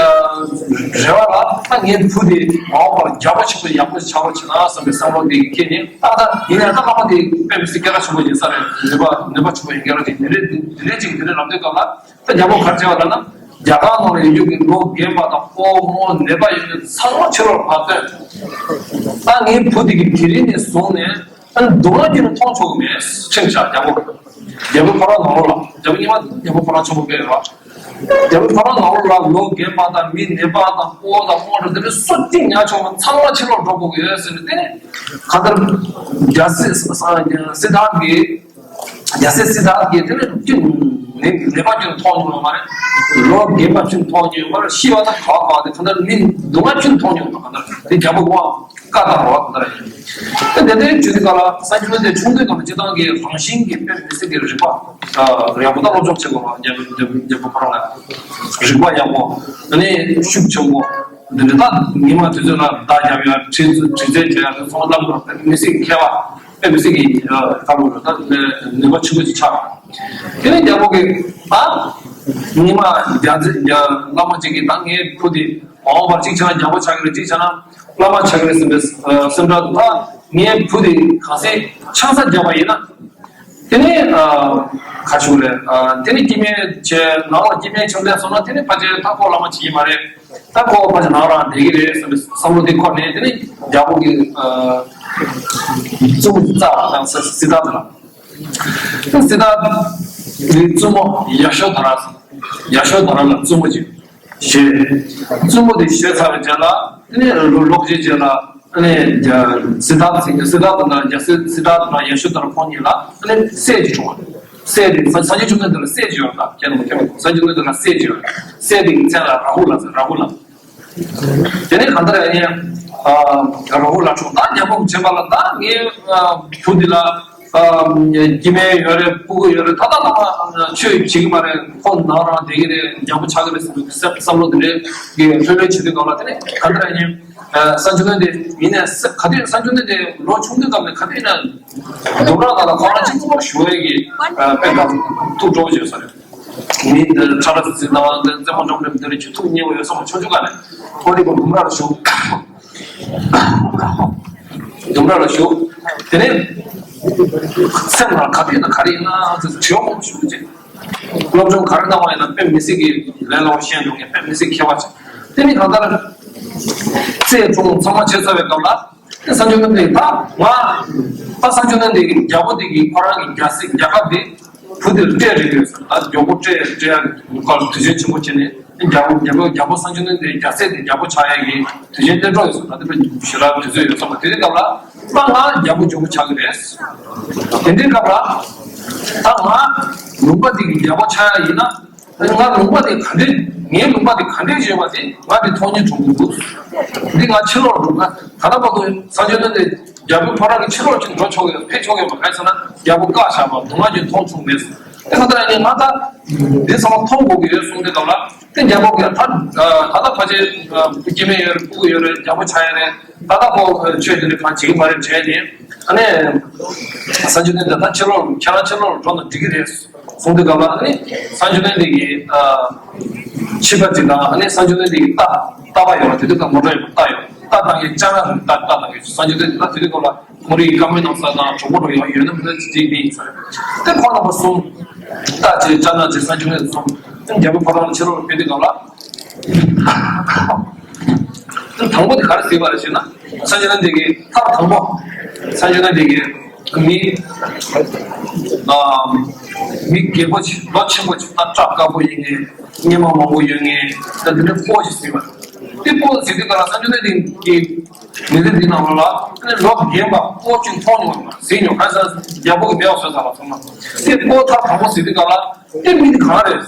བ་ལ་ད་ངའི་བུ་དེ་མ་འོངས་པར་རྒྱལ་པོ་ཆེན་པོ་ཡག་པོ་ཆགས་པ་བྱེད་ན་བསམ་པའི་བསམ་བློ་དེ་ཁྱེར་ནས་ད་ད་ཡིན་ཡང་ད་བླ་མ་དེ་དཔེ་མི་སྲིད་སྐད་གྲགས་ཆེན་པོ་ཡིན་ས་རེད། ནུས་པ་ནུས་པ་ཆེན་པོ་ཡིན་སྐད་གྲགས་ཅིག་དེ་འདྲའི་དེ་འདྲའི་ཅིག་དེ་འདྲའི་ལབ་དུས་སྐབས་ལ་ད་རྒྱལ་པོ་ག་རེ་བྱས་པ་ལབ་ན་རྒྱ་གར་ནང་ལ་ཡོད་རྒྱུ་གི་ལོ་རྒན་པ་དང་ཕོ་མོ་ནད་པ་ཡོད་མཁན་ཚང་མ་ཕྱི་ལོགས་ཕར་བཏོན། ད་ངའི་བུ་དེ་གི་དེ་རིང་ནས་བཟུང་ནས་ཨ་ནི་སྡུག་བསྔལ་ཁྱོན་ནས་མཐོང་ཆོག་གི་མེད་ཁྲིམས་བཞག་རྒྱལ་པོ། རྒྱལ་པོའི་ཕོ་བྲང་ནང་ལོགས་ལ་རྒྱལ་པོ་སྔོན་མ་རྒྱལ་པོ་ཕོ་བྲང་ཆེན་པོ་དཔེ་རེད་བ། རྒྱལ་པོའི་ཕོ་བྲང་ནང་ལོགས་ལ་ལོ་རྒན་པ་དང་མི་ནད་པ་དང་ཕོ་དང་རྨོ་འདྲ་དེ་འདྲ་སུ་གཅིག་ཉར་ཆོག་མ་ཚང་མ་ཕྱི་ལོགས་འགྲོ་དགོས་ཀྱི་ཡོད་ཟེར་ནས་དེ་ནས་གང་ལྟར་རྒྱལ་སྲས་སིདྡྷཱརྠ་གིས་རྒྱལ་སྲས་སིདྡྷཱརྠ་གིས་དེ་ནས་ཀྱི་ནད་པ་ཀྱང་མཐོང་མྱོང་བ་མ་རེད། ལོ་རྒན་པ་ཀྱང་མཐོང་མྱོང་བ་མ་རེད། ཤི་བ་དང་ག་བ་ག་བ་དེ་གང་ལྟར་མི་སྡུག་བསྔལ་ཀྱང་མཐོང་མྱོང་བ་གང་ལྟར་དེ་རྒྱལ་པོ་དབང་བཀའ་བཏང་བ་དེ་ལྟར་ཡིན། དེ་དེ་ལྟར་བརྗོད་དུས་སྐབས་ལ་སངས་རྒྱས་བཅོམ་ལྡན་འདས་ཆུང་དུས་སྐབས་ལ་སྤྱིར་བཏང་གི་རང་བཞིན་གྱི་དཔེ་མི་སྲིད་ཀྱི་རིག་པ་ཡག་པོ་དང་སློབ་སྦྱོང་བྱེད་དགོས་པ། རྒྱལ་པོ་རྒྱལ་པོ་རྒྱལ་པོ་ཁོ་རང་ལ་རིག་པ་ཡག་པོ་དེ་ནས་ཤུགས་ཆེན་པོ་འདི་འདྲ་ད་ཉི་མ་དུས་ཚོད་ལ་བརྡ་རྒྱབ་ཡ་ཁྲིད་ཁྲིད་རྩལ་བྱེད་ཡ་ཚོང་ལམ་དུ་དཔེ་མི་སྲིད་ཀྱི་མཁས་པ་དཔེ་མི་སྲིད་ཀྱི་ཁ་ལོ་རེ་ད་ནུས་པ་ཆེན་པོ་ཅིག་ཆགས། དེ་ནས་རྒྱལ་པོ་གིས་ད། ཉི་མ་རྒྱ་རྒྱ་བླ་མ་གཅིག་གིས་ད་ངའི་བུ་དེ་འོང་བར་གཅིག་བྱས་ན་རྒྱལ་པོ་ཆགས་ཀྱི་རེད། གཅིག་བྱས་ན་བླ་མ་ཆགས་ཀྱི་རེད་ཟེར་བའི་སེམས་ཁྲལ་དུ། ད་ངའི་བུ་དེ་གང་སེ་ཆང་ས་རྒྱག་པ་ཡིན་ན། དེ་ནས་ཁ་ཤུག་རེད། དེ་ནས་སྐྱེ་དམན་བྱས་ནང་ལ་སྐྱེ་དམན་ཆུང་ལྡན་སོང་ན། དེ་ནས་ཕལ་ཆེར་ད་ཁོ་བླ་མ་བྱེད་ཀྱི་མ་རེད། ད་ཁོ་ཕལ་ཆེར་ནང་རང་བསྡད་ཀྱི་རེད་བསམ་པའི་བསམ་བློ་དེ་འཁོར་ནས། དེ་ནས་རྒྱལ་པོ་གི་བཙུན་མོ་བཙའ་བ་དང་སི་ཏཱ་དང་། སི་ཏཱ་གི་བཙུན་མོ་ཡ་ཤོ་དྷ་ར། ཡ་ཤོ་དྷ་ར་ལ་བཙུན་མོ་ཅིག་བཞེས། བཙུན་མོ་དེ་བཞེས་ཚར་བའི་རྗེས་ལ། དེ་ནས་ལོ་ལོ་བཞིའི་རྗེས་ལ། དེ་ནས་རྒྱ་སི་ཏཱ་ཟེར། སི་ཏཱ་དང་རྒྱ་སི་སི་ཏཱ་དང་ཡ་ཤོ་དྷ་ར་ཁོང་གཉིས་ལ་དེ་ནས་སྲས་ཅིག་བྱུང་བ། སྲས་དེ་སངས་རྒྱས་བཅོམ་ལྡན་འདས་ལ་སྲས་ཅིག་ཡོད་པ། ཁྱེད་རྣམས་ཁྱེད་རྣམས་སངས་རྒྱས་བཅོམ་ལྡན་འདས་ལ་སྲས་ཅིག་ཡོད། སྲས་དེ་གི་མཚན་ལ་ར་ཧུ་ལ་ཟེར། ར་ཧུ་ལ། དེ་ནས་གང་ལྟར་ཡང་ར་ཧུ་ལ་བྱུང་། ད་རྒྱལ་པོ་བྱེད་པ་ལ། ད་ངའི་བུ་འདི་ལ་སྐྱེ་དམན་ཡོད་རེད། སྤུ་གུ་ཡོད་རེད། ད་ད་ལྟ་མ་ཆོས་བྱེད་ཀྱི་མ་རེད། ཁོ་ནང་རང་བསྡད་ཀྱི་རེད། རྒྱལ་པོ་ཆགས་ཀྱི་རེད་ཟེར་བའི་བསམ་བསམ་བློ་དེ་རེད། ལྷོད་ལྷོད་བྱེད་དུས་སྐབས་ལ། དེ་ནས་གང་ལྟར་ཡང་སངས་རྒྱས་བཅོམ་ལྡན་འདས་ཡིན་ནས་ག་དུས། སངས་རྒྱས་བཅོམ་ལྡན་འདས་ལོ་ཆུང་དུས་སྐབས་ནས་ག་དུས་ན་ལྡུམ་ར་ནང་ལ་ཁོ་རང་གཅིག་པུ་བཞུགས་ཡས་ཀྱི་དཔེ་དང་ཐུགས་སྤྲོ་བོ་བྱོས་ས་རེད། མི་འདི་ཁྲ་ཁྲ་ཟིག་ཟིག་ནང་འདི་རྩེད་མོ་འགྲོ་འགྲོ་འདི་རེད། ཁྱོད་ཐུགས་མཉེས་པོ་ཡོད་ས་མ། ཆུང་ཆུང་ག་ནས་ཁོ་རི་བོ་ལྡུམ་ར་ལ་བཞུགས། ལྡུམ་ར་ལ་བཞུགས། དེ་ནས་སེམས་ནང་ག་དུས་ན་ག་རེ་ཡིན་ན་ཟེར་དྲི་བ་མང་པོ་ཞུ་གི་བྱས། སློབ་སྦྱོང་ག་རེ་གནང་བ་ཡིན་ན་དཔེ་མི་སྲིད་ཀྱི་ལས་སླ་པོ་ཤེས་འགྲོ་མཁན། དཔེ་མི་སྲིད་མཁས་པ་ཅིག་དེ་ནས་གང་ལྟར་རྩེ་གྲོང་ཚང་མ་བྱས་ཚར་བའི་སྐབས་ལ། དེ་སངས་རྒྱས་བཅོམ་ལྡན་འདས་ད་ང་ད་སངས་རྒྱས་བཅོམ་ལྡན་འདས་ཀྱི་རྒྱལ་པོ་དེ་གིས་ཁོ་རང་གི་རྒྱལ་སྲིད་རྒྱལ་ཁབ་དེ་བུ་དེར་སྤྲད་རེད་ཡོད་ཟེར། ད་མགྱོགས་པོ་སྤྲད་སྤྲད་ཡག་གི་སྐོར་དུས་ཆེན་ཆེན་པོ་བྱས་ནས། རྒྱལ་པོ་རྒྱལ་པོ་རྒྱལ་པོ་སངས་རྒྱས་བཅོམ་ལྡན་འདས་རྒྱལ་སྲིད་དེ་རྒྱལ་པོ་ཆགས་ཡག་གི་དུས་ཆེན་གཏན་གྲོགས་ཡོད་ཟེར། ད་དེ་ཞེ་དྲག་དུས་ཚོད་ཡོད་ཙང་། དེ་དུས་སྐབས་ལ་ད་ང་རྒྱལ་པོ་མགྱོགས་པོ་ཆགས་ཀྱི་རེད། དེ་དུས་སྐབས་ལ་ད་ང་ལུང་པ་དེ་གི་རྒྱལ་པོ་ཆགས་ཡག་ཡིན་ན། ང་ལུང་པ་དེ་ག་འདྲས། ངའི་ལུང་པ་དེ་ག་འདྲས་ཡོད་པ་དེ་ང་དེ་མཐོང་སྙིང་འདོད་ཀྱི་འདུག་འདི་ང་ཕྱི་ལོགས་འགྲོ་ན། ད་ལྟ་བར་དུ་སངས་རྒྱས་བཅོམ་ལྡན་འདས་རྒྱལ་པོ་ཁོ་རང་གི་ཕྱི་ལོགས་ཅིག་འགྲོ་ཆོག་གི་ཕེབས་ཆོག་གི་མ་རེད་ཟེར་ན། རྒྱལ་པོ་བཀག་བཞག་པ། སྡུག་བསྔལ་གྱིས་མཐོང་ཆོག་མེད་ཟེར། དེ་ཁ་ད་ཡིན་ན་ད་འདི་ཚང་མ་མཐོང་དགོས་ཀྱི་ཡོད་གསུངས་དུས་སྐབས་ལ། དེ་རྒྱལ་པོ་གིས་ད་ད་ལྟ་ཕལ་ཆེར་སྐྱེ་དམན་ཡོད་རེད། སྤུ་གུ་ཡོད་རེད། རྒྱལ་པོ་ཆགས་ཡག་རེད། ད་ལྟ་ཁོ་ཆོས་འདི་འདྲ་གང་བྱེད་ཀྱི་མ་རེད་དྲན་ནས། ཨ་ནི་སངས་རྒྱས་བཅོམ་ལྡན་འདས་ད་ཕྱི་ལོགས་ཁྱེད་རང་ཕྱི་ལོགས་འགྲོ་ན་འགྲིག་གི་རེད་གསུངས་དུས་སྐབས་ལ། ཨ་ནི་སངས་རྒྱས་བཅོམ་ལྡན་འདས་ཀྱི་ཨ་ཕྱི་པ་དེ་དང་། ཨ་ནི་སངས་རྒྱས་བཅོམ་ལྡན་འདས་ཀྱི་རྟ་རྟ་པ་ཡོད་རེད། དེ་དུས་སྐབས་མོ་ཊ་ཡོད་པ། རྟ་ཡོད། རྟ་བཏང་མཁན་ལྕགས་རྟ་རེད། རྟ་རྟ་བཏང་མཁན། སངས་རྒྱས་བཅོམ་ལྡན་འདས་ད་དེ་དུས་སྐབས་ལ་ཁོང་རའི་བཀའ་མོལ་གནང་ས་དང་གྲོགས་པོ་འགྲོ་ཡག་ཡོད་ན་མེད་ན་ཅིག་དེ་ཡིན་ས་རེད། དེ་ཁོང་རྣམ་པ་གསུམ། རྟ་བྱས། ལྕགས་རྟ་བྱས། སངས་རྒྱས་བཅོམ་ལྡན་འདས་གསུམ། རྒྱལ་པོ་ཁོ་རང་ཕྱི་ལོགས་ལ་ཕེབས་དུས་སྐབས་ལ། དང་པོ་དེ་ག་རེ་གཟིགས་པ་རེད་ཟེར་ན། སངས་རྒྱས་བཅོམ་ལྡན་འདས་ཀྱིས་མཐར་དང་པོ་སངས་རྒྱས་བཅོམ་ལྡན་འདས་ཀྱིས་མི་ཨ་མི་རྒད་པོ་ཅིག་ལོ་ཆེན་པོ་ཅིག་ད་སྐྲ་དཀར་པོ་ཡིན་མཁན། གཉེར་མ་མང་པོ་ཡོད་མཁན། ད་འདི་འདྲའི་སྤོ་བོ་ཅིག་གཟིགས་པ་རེད། དེ་སྤོ་བོ་གཟིགས་དུས་སྐབས་ལ་སངས་རྒྱས་བཅོམ་ལྡན་འདས་ཀྱིས་མི་ཚེ་འདི་ནང་ལོགས་ལ་ཨ་ནི་ལོ་རྒན་པ་སྤོ་བོ་ཅིག་མཐོང་མྱོང་མ་རེད། གཟིགས་མྱོང་། གང་ཟེར་ན་རྒྱལ་པོ་གིས་མེད་པ་བཟོས་ཚར་བ་ཚང་མ། དེ་སྤོ་བོ་མཐར་དང་པོ་གཟིགས་དུས་སྐབས་ལ། དེ་མི་དེ་གང་རེད།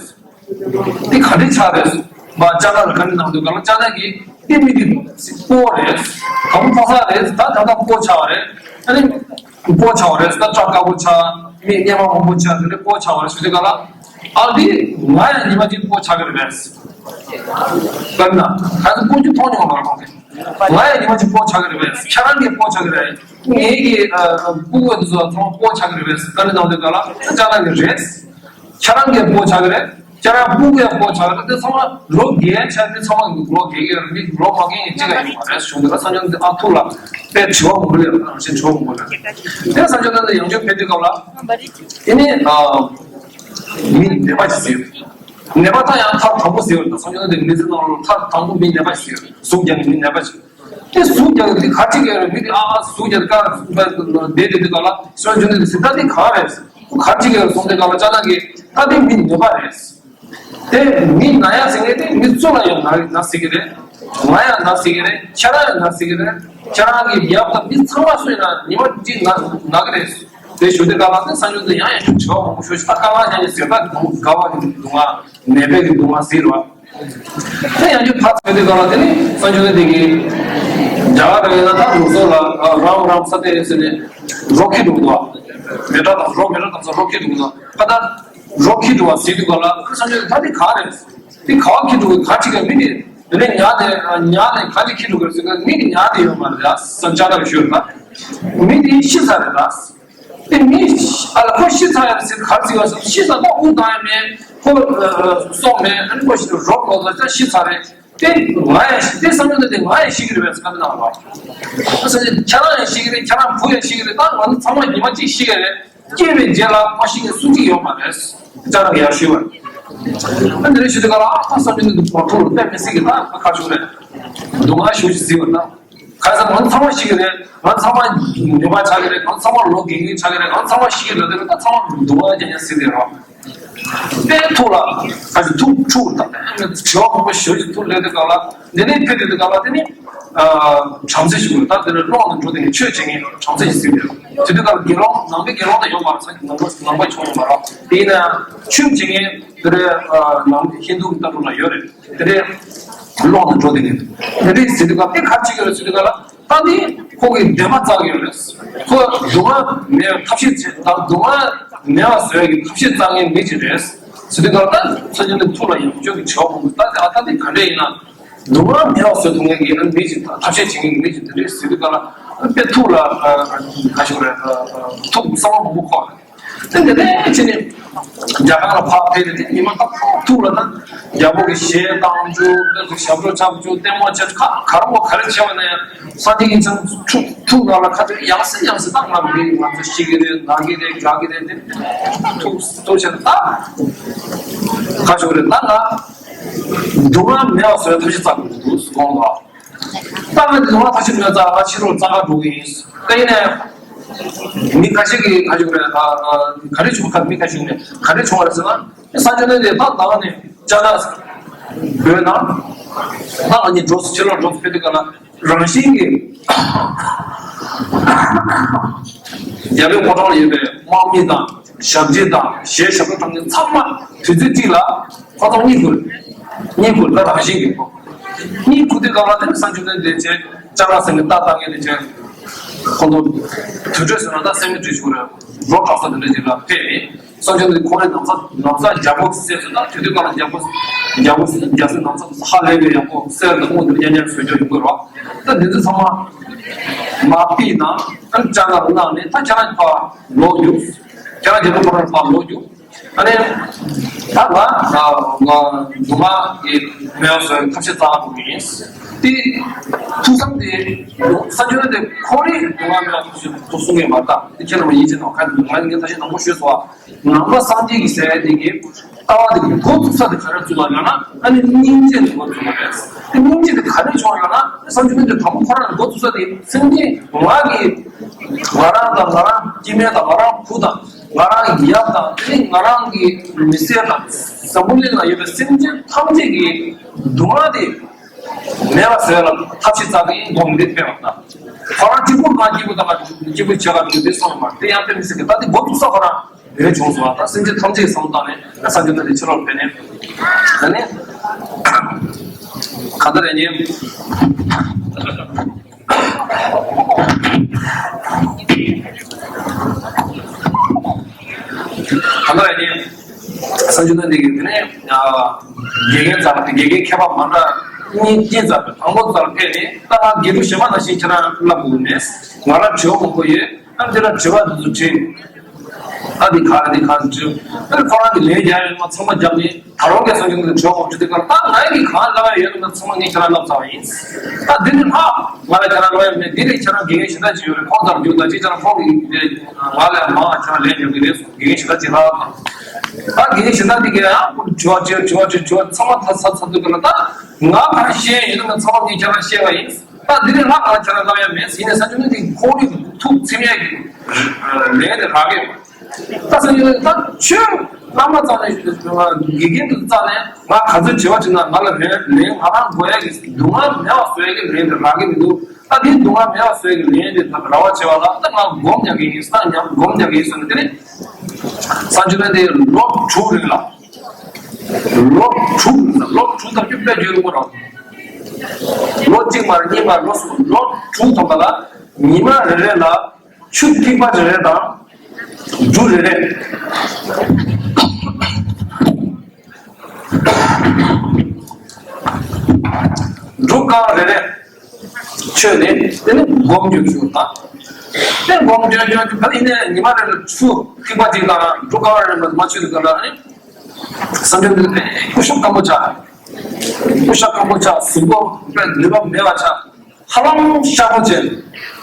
དེ་ག་འདྲས་ཆགས་རེད། མ་ལྕགས་རྟ་ལ་བཀའ་འདྲི་གནང་དུས་སྐབས་ལ་ལྕགས་རྟ་གིས་དེ་མི་དེ་སྤོ་བོ་རེད། དང་པོ་ཕོ་གསར་རེད། ད་ད་ལྟ་སྤོ་བོ་ཆགས་པ་རེད། ཨ་ནི་སྤོ་བོ་ཆགས་པ་རེད། ད་སྐྲ་དཀར་པོ་ཆགས། མིག་གཉེར་མ་མང་པོ་ཆགས། དེ་འདྲས་སྤོ་བོ་ཆགས་པ་རེད་ཞུ་དུས་སྐབས་ལ། ཨ་དེ་ང་ཡང་ཉི་མ་གཅིག་སྤོ་བོ་ཆགས་ཀྱི་རེད་པས། དཔེར་ན་ག་ཚོད་སྤོ་རྒྱུ་མཐོང་མྱོང་མ་རེད་ཁོང་གིས། ང་ཡང་ཉི་མ་གཅིག་སྤོ་བོ་ཆགས་ཀྱི་རེད་པས། ཁྱེད་རང་གིས་སྤོ་བོ་ཆགས་ཀྱི་རེད། ངེད་ཀྱི་ཨ་སྤུ་གུ་དེ་ཚོ་ཚང་མ་སྤོ་བོ་ཆགས་ཀྱི་རེད་པས། བཀའ་འདྲི་གནང་དུས་སྐབས་ལ་ལྕགས་རྟ་གིས་རེད། ཁྱེད་རང་གིས་སྤོ་བོ་ཆགས་ཀྱི་རེད། ཁྱེད་རང་སྤུ་གུ་ཡང་སྤོ་བོ་ཆགས་ཀྱི་རེད། དེ་ཚང་མ་ལོ་རྒན་ཆགས། མི་ཚང་མ་ལོ་རྒན་གྱི་རེད། མི་ལོ་མ་རྒན་གྱི་གཅིག་ཀ་ཡོད་མ་རེད་གསུངས་དུས། སངས་རྒྱས་བཅོམ་ལྡན་འདས་ཨ་ཐུགས་ལ་དཔེ་དྲི་བ་མང་པོ་སླེབས། རང་བཞིན་དྲི་བ་མང་པོ་སླེབས། དེ་སངས་རྒྱས་བཅོམ་ལྡན་འདས་ཡང་བསྐྱར་ཕེབས་དུས་སྐབས་ལ། དེ་ནས་ཨ་མི་ནད་པ་ཅིག་གཟིགས། ནད་པ་ད་ཡང་མཐར་དང་པོ་གཟིགས་པ་རེད། སངས་རྒྱས་བཅོམ་ལྡན་འདས་མི་ཚེ་ནང་ལ་མཐར་དང་པོ་མི་ནད་པ་ཞིག་གཟིགས། ཟུག་རྒྱག་མཁན་མི་ནད་པ་ཞིག་དེ་ཟུག་རྒྱག་གི་དེ་ག་ཅིག་ཡོད་རེད། མི་དེ་ཨ་ཨ་ཟུག་རྒྱག་ག་བསྡད་དེ་དུས་སྐབས་ལ་སངས་རྒྱས་བཅོམ་ལྡན་འདས་ཟེར། ད་དེ་ག་རེད། ཁོ་ག་ཅིག་ཡོད་གསུངས་དུས་སྐབས་ལ་ལྕགས་རྟ་གིས་ད་དེ་མི་ནད་པ་རེད། དེ་མི་ན་ཡག་ཟེར་མཁན་དེ་མི་སུ་ལ་ཡང་ན་ན་སྲིད་ཀྱི་རེད། ང་ཡང་ན་སྲིད་ཀྱི་རེད། ཁྱེད་རང་ཡང་ན་སྲིད་ཀྱི་རེད། ཁྱེད་རང་གི་ཡབ་དང་མི་ཚང་མ་སུ་ཡིན་ན་ཉི་མ་གཅིག་ན་ན་གི་རེད། དེ་ཞུ་དུས་སྐབས་ལ་དེ་སངས་རྒྱས་བཅོམ་ལྡན་འདས་ཡང་ཡང་དྲི་བ་མང་པོ་ཞུ་ཞིང་། ད་དཀའ་ངལ་ཡང་ཡང་ཟེར། ད་དགའ་བ་གི་སྡུག་བསྔལ། ནད་པའི་གི་སྡུག་བསྔལ་ཟེར་བ། དེ་ཡང་བསྐྱར་ཕར་ཕེབས་དུས་སྐབས་ལ་དེ་ནི་སངས་རྒྱས་བཅོམ་ལྡན་འདས་ཀྱིས་རྒྱ་གར་ལ་ཡིན་ན་ད་ལུགས་སྲོལ་ལ་རམ་རམ་ས་དེ་ཟེར་ནས་རོ་ཁྱེར་འགྲོ་གི་འདུག་མེ་སྲེག་དང་རོ་མེ་སྲེག་དང་ས་རོ་ཁྱེར་འགྲོ་གི་འདུག་ད་ལྟ་རོ་ཁྱེར་འགྲོ་བ་ཟེར་དུས་སྐབས་ལ་ཁོ་སངས་རྒྱས་ད་དེ་ག་རེད། དེ་ག་བ་ཁྱེར་འགྲོ་གི། ག་ཅིག་གི་མི་དེ་དེ་ནས་ཉལ་ནས་ཉལ་ནས་ག་ཅིག་ཁྱེར་འགྲོ་གི་ཟེར་གི། མི་དེ་ཉལ་བསྡད་ཡོད་མ་རེད་ད། ས་ཆ་ལ་ཞུ་ཡོད་ད། མི་དེ་ཤི་ཚར་རེད་ད། དེ་མི་ཨ་ལ་ཁོ་ཤི་ཚར་ཡ་ཟེར་ག་རེ་ཟེར་བ་ཟེར། ཤི་ཚར་ད་དབུགས་བཏང་ཡ་མེད། ཁོ་སོང་མེད། ཨ་ནི་ཁོ་ཞིག་རོགས་ལོ་ཙ་ཅག་ཤི་ཚར་རེད། དེ་ང་ཡང་ཤི། དེ་བསམ་བློ་དེ་ང་ཡང་ཤི་གི་རེད་པས་བསམ་གི་འདུག་ལ། ཨ་ས་ཆ་ཁྱེད་རང་ཡང་ཤི་གི་རེད། ཁྱེད་རང་བུ་ཡང་ཤི་གི་རེད། ད་ང་ཚོ་ཚང་མ་ཉི་མ་གཅིག་ཤི་གི་རེད། སྐྱེས་པའི་རྗེས་ལ་ཁོ་ཤི་མཁན་སུ་གཅིག་ཡོད་མ་རེད། ཅ་ལག་ཡར་ཞུས་པ། ཨ་འདི་རེད་ཞུ་དུས་ག་ལ་ཨ་ཁ་བསམ་བློ་འདི་བར་ཐུག་ལ་དཔེ་མི་སྲིད་གི། ད་ཁ་ཆུ་རེད། སྡུག་བསྔལ་ཞུ་ཞིག་ཟིན་པ་ད། ག་ས་ང་ཚང་མ་ཤི་གི་རེད། ང་ཚང་མ་ཉོ་མ་ཆགས་ཀྱི་རེད། ང་ཚང་མ་ལོ་རྒན་རྒན་ཆགས་ཀྱི་རེད། ང་ཚང་མ་ཤི་གི་རེད། དེ་རེད། ད་ཚང་མ་སྡུག་བསྔལ་རྒྱག་མཁན་ཟིན་དེ་རེད། དཔེ་ཐུགས་ལ་ཁ་ཅིག་ཐུགས་འཁྲུགས་དང་དྲི་བ་མང་པོ་ཞེ་པོ་ཅིག་ཐུགས་སླེབས་དུས་ག་ལ། དེ་ནས་ཕེབས་དུས་ག་ལ་དེ་ནི་བྲམ་ཟེ་ཞིག་ཡོད། ད་དེ་ནས་ཀློང་དུ་འགྲོ་དེ་ནས་ཆོས་བྱེད་མཁན་བྲམ་ཟེ་ཞིག་ཟིན་པས། དེ་དུས་ག་ལ་དགེ་སློང་ནང་པའི་དགེ་སློང་དང་ཡོད་མ་རེད། ནང་པ་ནང་པ་ཆུང་ཡོད་མ་རེད། དེ་ཡིན་ན་ཆོས་བྱེད་མཁན་དེ་རེད། ནང་ཧིན་དུ་གི་ལྟ་གྲུབ་ལ་ཡོད་རེད། དེ་རེད། ཀློང་དུ་འགྲོ་དེ་ནས་དེ་རེད་ཟེར་དུས་ག་དེ་ག་རེ་བྱེད་ཀྱི་རེད་ཟེར་དུས་ག་ལ། ད་ནི་ཁོ་གིས་བདེན་པ་བཙལ་གྱི་ཡོད་རེད། ཁོ་སྡུག་བསྔལ་མེད་པའི་ཐབས་ཤེས་བྱེད་དང་སྡུག་བསྔལ་མེད་པ་བཟོ་ཡག་གི་ཐབས་ཤེས་བཙལ་མཁན་མི་ཅིག་རེད། ཟེར་དུས་ག་ལ་ད་སངས་རྒྱས་ནི་ཐུགས་ལ་ཡང་བཅོས་ཀྱི་བྱ་བ་མང་པོ། ད་ཨ་ད་དེ་ག་འདྲ་ཡིན་ན་སྡུག་བསྔལ་མེད་པ་བཟོ་ཐུབ་མཁན་གྱི་ཨ་མི་ཅིག་ཐབས་ཤེས་བྱེད་མཁན་གྱི་མི་ཅིག་དེ་རེད་ཟེར་དུས་ག་ལ་དཔེ་ཐུགས་ལ་ག་ཞུ་རེད། ཐུགས་བསམ་བློ་མང་པོ་འཁོར། དེ་འདི་ནས་ཕྱིན་ནས་རྒྱ་གར་ལ་ཕར་ཕེབས་ཏེ་ཉི་མ་ཏག་ཏག་ཐུག་ལ་ན་རྒྱལ་པོ་གི་གཞས་བཏང་བཅུག་དེ་ཚོ་ཞབས་བྲོ་འཁྲབ་བཅུག་ལྟད་མོ་བྱས། ཁ་གར་བོ་ག་རེ་བྱས་པ་ན་ཡང་སངས་རྒྱས་ཀྱི་ཚང་ཐུག་ཐུག་ནང་ལ་ཁ་ཐུག་ཡང་སེ་ཡང་སེ་བཏང་ང་མི་ང་ཚོ་ཤི་གི་རེད། ན་གི་རེད། དགའ་གི་རེད། དེ་ཐུག་ཐུག་བྱས་ད་ག་ཞུ་རེད། ད་ང་སྡུག་བསྔལ་མེད་པ་བཟོ་བའི་ཐབས་ཤེས་བཙལ་དགོས་འདུག་དགོངས་ལ། ད་ང་འདི་ལ་ཐག་གཅོད་མེད་ཙང་ང་ཕྱི་ལོགས་རྩ་ཁ་འགྲོ་གི་ཡིན། ད་ཡིན་ནའི་མི་ཁ་ཤས་ཀྱིས་ག་རེ་བྱུང་རེད། ད་ག་རེ་བྱུང་ག་མི་ཁ་ཤས་ནས་ག་རེ་བྱུང་བ་རེད་ཟེར་ན། སངས་རྒྱས་གནས་དེ་ད་ད་ནས་ཅ་ལག་བོད་ནང་ད་ང་གཉིས་འགྲོ་སོང་། ཕྱི་ལོགས་འགྲོ་སོང་ཕེབས་དུས་ག་ལ་རང་བཞིན་གྱིས་རྒྱལ་པོའི་ཕོ་བྲང་ལ་ཡོད་པའི་དམག་མི་དང་ཞབས་ཕྱི་དང་གཞས་ཞབས་བྲོ་བཏང་མཁན་ཚང་མ་དུས་ཚོད་གཅིག་ལ། ཁོ་ཚོ་གཉིད་ཁུག་གཉིད་ཁུག་ད་རང་བཞིན་གྱིས་ཁོ། གཉིད་ཁུག་དུས་སྐབས་ལ་དེ་ནི་སངས་རྒྱས་སྟོན་དེ་བྱས་ལྕགས་ལ་སེང་གེ་རྟ་བཏང་མཁན་དེ་བྱས། ཁོ་ཚོ་དུར་ཁྲོད་ཟེར་ན་ད་སེང་གེ་ཁྲོད་ཞུགས་རེད། རོ་བྲག་ས་དེ་འདྲ་ཅིག་ལ་ཕེབས་ནས་སངས་རྒྱས་སྟོན་དེ་ཁོ་རའི་ན་བཟའ་ན་བཟའ་རྒྱ་པོ་གསེར་ཟེར་ན་དེ་དུས་སྐབས་ལ་རྒྱ་པོ་རྒྱ་པོ་རྒྱ་སེ་ན་བཟའ་ཧ་ལས་པའི་ཡག་པོ་གསེར་དང་དངུལ་དེ་ཉར་ཉར་བཟོས་རྒྱུ་ཡོང་གི་རེད། ད་འདི་ཚོ་ཚང་མ་མ་ཕིག་དང་ཨ་ཅ་ལག་གནང་ནས་ད་ཁྱེད་རང་ཕར་ལོག་རྒྱུ། ཁྱེད་རང་རྒྱ་པོ་ཁོ་རང་ཕར་ལོག་རྒྱུ། ཨ་ནི། ད་ང་ང་སྡུག་བསྔལ་གྱི་མེད་པ་བཟོ་བའི་ཐབས་ཤེས་བཙལ་དགོས་ཀྱི་ཡིན། དེ་ཐུགས་བསམ་དེ་སངས་རྒྱས་དེ་ཁོ་རའི་སྡུག་བསྔལ་མེད་པ་ཐུགས་གསུང་གི་མ་གཏོགས་དེ་ཁྱེད་རང་ཡིད་ཆེས་ནང་ཁ་ང་ངས་ཐབས་ཤེས་དང་པོ་ཞུས་སོ། ནང་པ་སངས་རྒྱས་ཀྱི་ཟེར་ཡ་དེ་གི་ལྟ་བ་དེ་གི་འགོ་བཙུགས་ས་དེ་ག་རེ་བཙུགས་པ་ལབ་ན་ཨ་ནི་སྙིང་རྗེ་ནས་འགོ་བཙུགས་པ་རེད། དེ་སྙིང་རྗེ་དེ་ག་རེ་བྱུང་ལབ་ན་སངས་རྒྱས་དེ་དང་པོ་ཁོ་རང་ནས་འགོ་བཙུགས་ས་དེ་སེམས་ཅན་ང་གི་ང་རང་དང་ང་རང་སྐྱེ་དམན་དང་ང་རང་བུ་དང་། ང་རང་གི་ཡབ་དང་དེ་ནི་ང་རང་གི་མི་སེར་དང་འཛམ་བུ་གླིང་ལ་ཡོད་པའི་སེམས་ཅན་ཐམས་ཅད་ཀྱི་སྡུག་བསྔལ་དེ་མེད་པ་བཟོ་ཡ་ལ་ཐབས་ཤེས་བཙལ་གྱི་ཡིན་དགོངས་འདི་ཕེབས་པ་དང་། ཁོ་རང་གཅིག་པུ་ང་གཅིག་པུ་དང་ང་གཅིག་པུ་བྱེད་ག་འདུག་འདི་སོང་མ་དེ་ཡང་དཔེ་མི་སྲིད་ཀྱི་ད་དེ་འགོ་བཙུགས་ས་ཁོ་རང་རེད་བྱུང་སོང་བ་དང་སེམས་ཅན་ཐམས་ཅད་བསམ་བློ་བཏང་ནས་ད་སངས་རྒྱས་ད་དེ་ཕྱི་ལོགས་ཕེབས་ནས་ད་ནི་ག་འདྲ་རེད་ཉེ། གང་ལྟར་ཡིན། སངས་རྒྱས་བསྟན་པའི་དེ་ནས་དགེ་རྒན་ཚར་དགེ་རྒན་མཁས་པ་མ་འདྲ་གཉིས་གཉིས་ཚར་དང་པོ་ཚར་ཕེབས་ནས་ད་ང་དགེ་ཕྲུག་གཞན་པ་ནང་བཞིན་ཁྱེད་རང་བསླབ་དགོས་མེད། ང་ལ་དྲི་བ་མང་པོ་ཡོད། ཨ་འདི་ལ་དྲི་བ་འདི་ཚོ་དྲིས། ཨ་འདི་ག་རེ་འདི་ག་རེ་དྲིས། ཨ་ཁོ་རང་གི་ལན་རྒྱག་ཡོད་མ་ཚང་མ་རྒྱབ་ནས། ད་རུང་ཀྱང་སངས་རྒྱས་ཀྱི་དྲི་བ་མང་པོ་དྲིས་དུས་སྐབས་ད་ང་གིས་གང་ལབ་ཡ་ཡོད་ན་ཚང་མ་ངས་ཁྱེད་རང་ལབ་ཚར་བ་ཡིན། ད་འདི་ནི་ལྷག་ང་ལ་ཁྱེད་རང་ལབ་ཡ་མེད། འདི་ནི་ཁྱེད་རང་དགེ་རྒན་གཞན་དག་ཅིག་ཡོད་རེད། ཁོང་ཚོར་རྒྱུགས་དང་ཅིག་ཁྱེད་རང་ཁོང་གིས་ང་ལ་མང་ང་ཁྱེད་རང་ལན་རྒྱག་གི་རེད་གསུངས། དགེ་རྒན་གཞན་དག་ཅིག་ལྷག་དང་། ད་དགེ་རྒན་གཞན་དག་འདི་གས་ཡང་ཁོ་དྲི་བ་དྲིས་དྲི་བ་དྲིས་དྲི་བ་ཚང་མ་ད་ཚར་ཚར་དུས་སྐབས་ལ་ད་ང་གང་ཤེས་ཡོད་ན་ཚང་མ་ངས་ཁྱེད་རང་བཤད་པ་ཡིན། ད་འདི་ནི་ལྷག་ང་ཁྱེད་རང་ལབ་ཡ་མེད། ཡིན་ནའི་སངས་རྒྱས་ཀྱི་ཁོང་གི་ཐུགས་ཚིམ་ཡ་གི་ལན་དེ་རག་གི་ཡོད། ད་སེམས་ཅན་ད་ཆོས་བླ་མ་རྩ་ནས་དགེ་རྒན་དུ་རྩ་ནས་ང་ག་ཚོད་བྱེད་པ་བྱེད་ན་ང་ལ་རེ་ལེ་ང་རང་དགོས་ཡ་གི་སྡུག་བསྔལ་མེད་པ་བཟོ་ཡ་གི་ལན་དེ་རག་གི་མི་འདུག་ད་དེ་སྡུག་བསྔལ་མེད་པ་བཟོ་ཡ་གི་ལན་དེ་ད་རག་པ་བྱེད་པ་ལ་ད་ང་སྒོམ་རྒྱག་གི་ཡིན། ས་ཉམས་སྒོམ་རྒྱག་གི་ཡིན་ཟེར་ནས་དེ་ནི་སངས་རྒྱས་དེ་ལོ་དྲུག་རིང་ལ་ལོ་དྲུག་རིང་ལ་ལོ་དྲུག་ད་ཁྱོད་དཔེ་བརྗོད་ཡོང་གི་རེད། ལོ་གཅིག་མ་རེད། གཉིས་མ་རེད། ལོ་གསུམ་ལོ་དྲུག་ཐོག་ལ་ཉི་མ་རེ་རེ་ལ། ཆུ་ཐིགས་པ་རེ་རེ་དང་། འབྲུ་རེ་རེ། འབྲུ་རྐང་རེ་རེ་མཆོད་ནས་དེ་ནི་སྒོམ་རྒྱུ་ཞུ་དང་། དེ་སྒོམ་རྒྱུ་རྒྱུ་རྒྱུ་ད་ཡིན་ནའི་ཉི་མ་རེ་ལ་ཆུ་ཐིགས་པ་གཅིག་དང་འབྲུ་རྐང་རེ་རེ་མ་མཆོད་དུས་སྐབས་ལ་ནི། བསམ་བྱུང་འདི་སྐུ་ཤ་སྐམ་པོ་ཆགས། སྐུ་ཤ་སྐམ་པོ་ཆགས། གཟུགས་པོ་དཔེ་ནུས་པ་མེད་པ་ཆགས། ཧ་ལམ་ཤ་པོ་ཅན།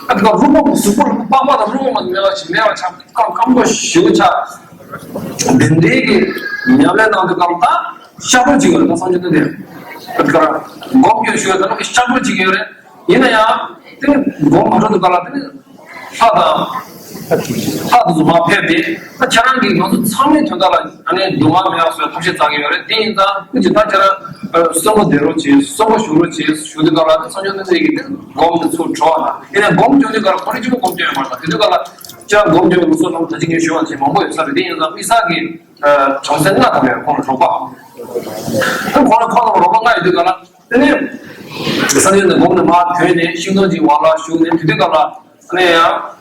ཨ་ནི་རུས་པ་གཟུགས་པོ་ལ་པགས་པ་དང་རུས་པ་མ་མེད་པ་ཅིག་མེད་པ་ཆགས། སྐམ་སྐམ་པོ་ཞེ་པོ་ཆགས། དེ་འདྲའི་གི་ཉམས་ལེན་གནང་དུས་སྐབས་ལ་ཤ་པོ་ཅིག་ཡོད་རེད། ད་བསམ་བྱུང་འདི་ནས་ཨ་ནི་སྒོམ་སྐྱོན་ཞུ་བ་ད་ནི་ཤ་པོ་ཅིག་ཡོད་རེད། ཡིན་ན་ཡང་དེ་ནི་སྒོམ་མ་འགྲོ་དུས་སྐབས་ལ་དེ་ནི་ལྷ་དང་། ལྷ་དེ་ཚོ་མར་ཕེབས་ཏེ། ད་ཁྱེད་རང་གིས་ང་ཚོ་ཚང་མའི་དོན་དག་ལ་ཨ་ནི་སྡུག་བསྔལ་མེད་པ་བཟོ་བའི་ཐབས་ཤེས་བཙལ་གྱི་ཡོད་རེད། དེ་ཡིན་ཙང་ཀུན་གྱིས་ད་ཁྱེད་རང་གསོན་པོ་བསྡད་རོགས་བྱེད། གསོན་པོ་བཞུགས་རོགས་བྱེད་ཞུ་དུས་སྐབས་ལ་ད་བསམ་བྱུང་འདི་ཚོ་གིས་དེ་སྒོམ་དེ་ཚུར་གྲོལ་བ་དང་། དེ་ནས་སྒོམ་སྐྱོན་དུས་སྐབས་ལ་ཁོ་རང་གཅིག་པུ་སྒོམ་སྐྱོན་ཡོད་མ་རེད། ད་དེ་དུས་སྐབས་ལ་ཁྱེད་རང་སྒོམ་སྐྱོན་ལུགས་སྲོལ་ནང་ད་ཅི་ངས་ཞུ་བ་དེ་མང་པོ་ཡོད་ས་རེད། དེ་ཡིན་ཙང་དམིགས་བསལ་གྱི་བྱང་སེམས་ལྔ་དང་ཡང་ཁོང་ལ་རོགས་པ། ཁོང་ལ་ཁོང་ལ་རོགས་པ་ལྔ་ཡོད་དུས་སྐབས་ལ། དེ་ནས་བསམ་བྱུང་འདི་སྒོམ་ནས་མར་ཐོན་ནས་ཤིང་སྡོང་གི་འོག་ལ་བཞུགས་ནས་དེ་དུས་སྐབས་ལ་ཨ་ནི་ཡང་།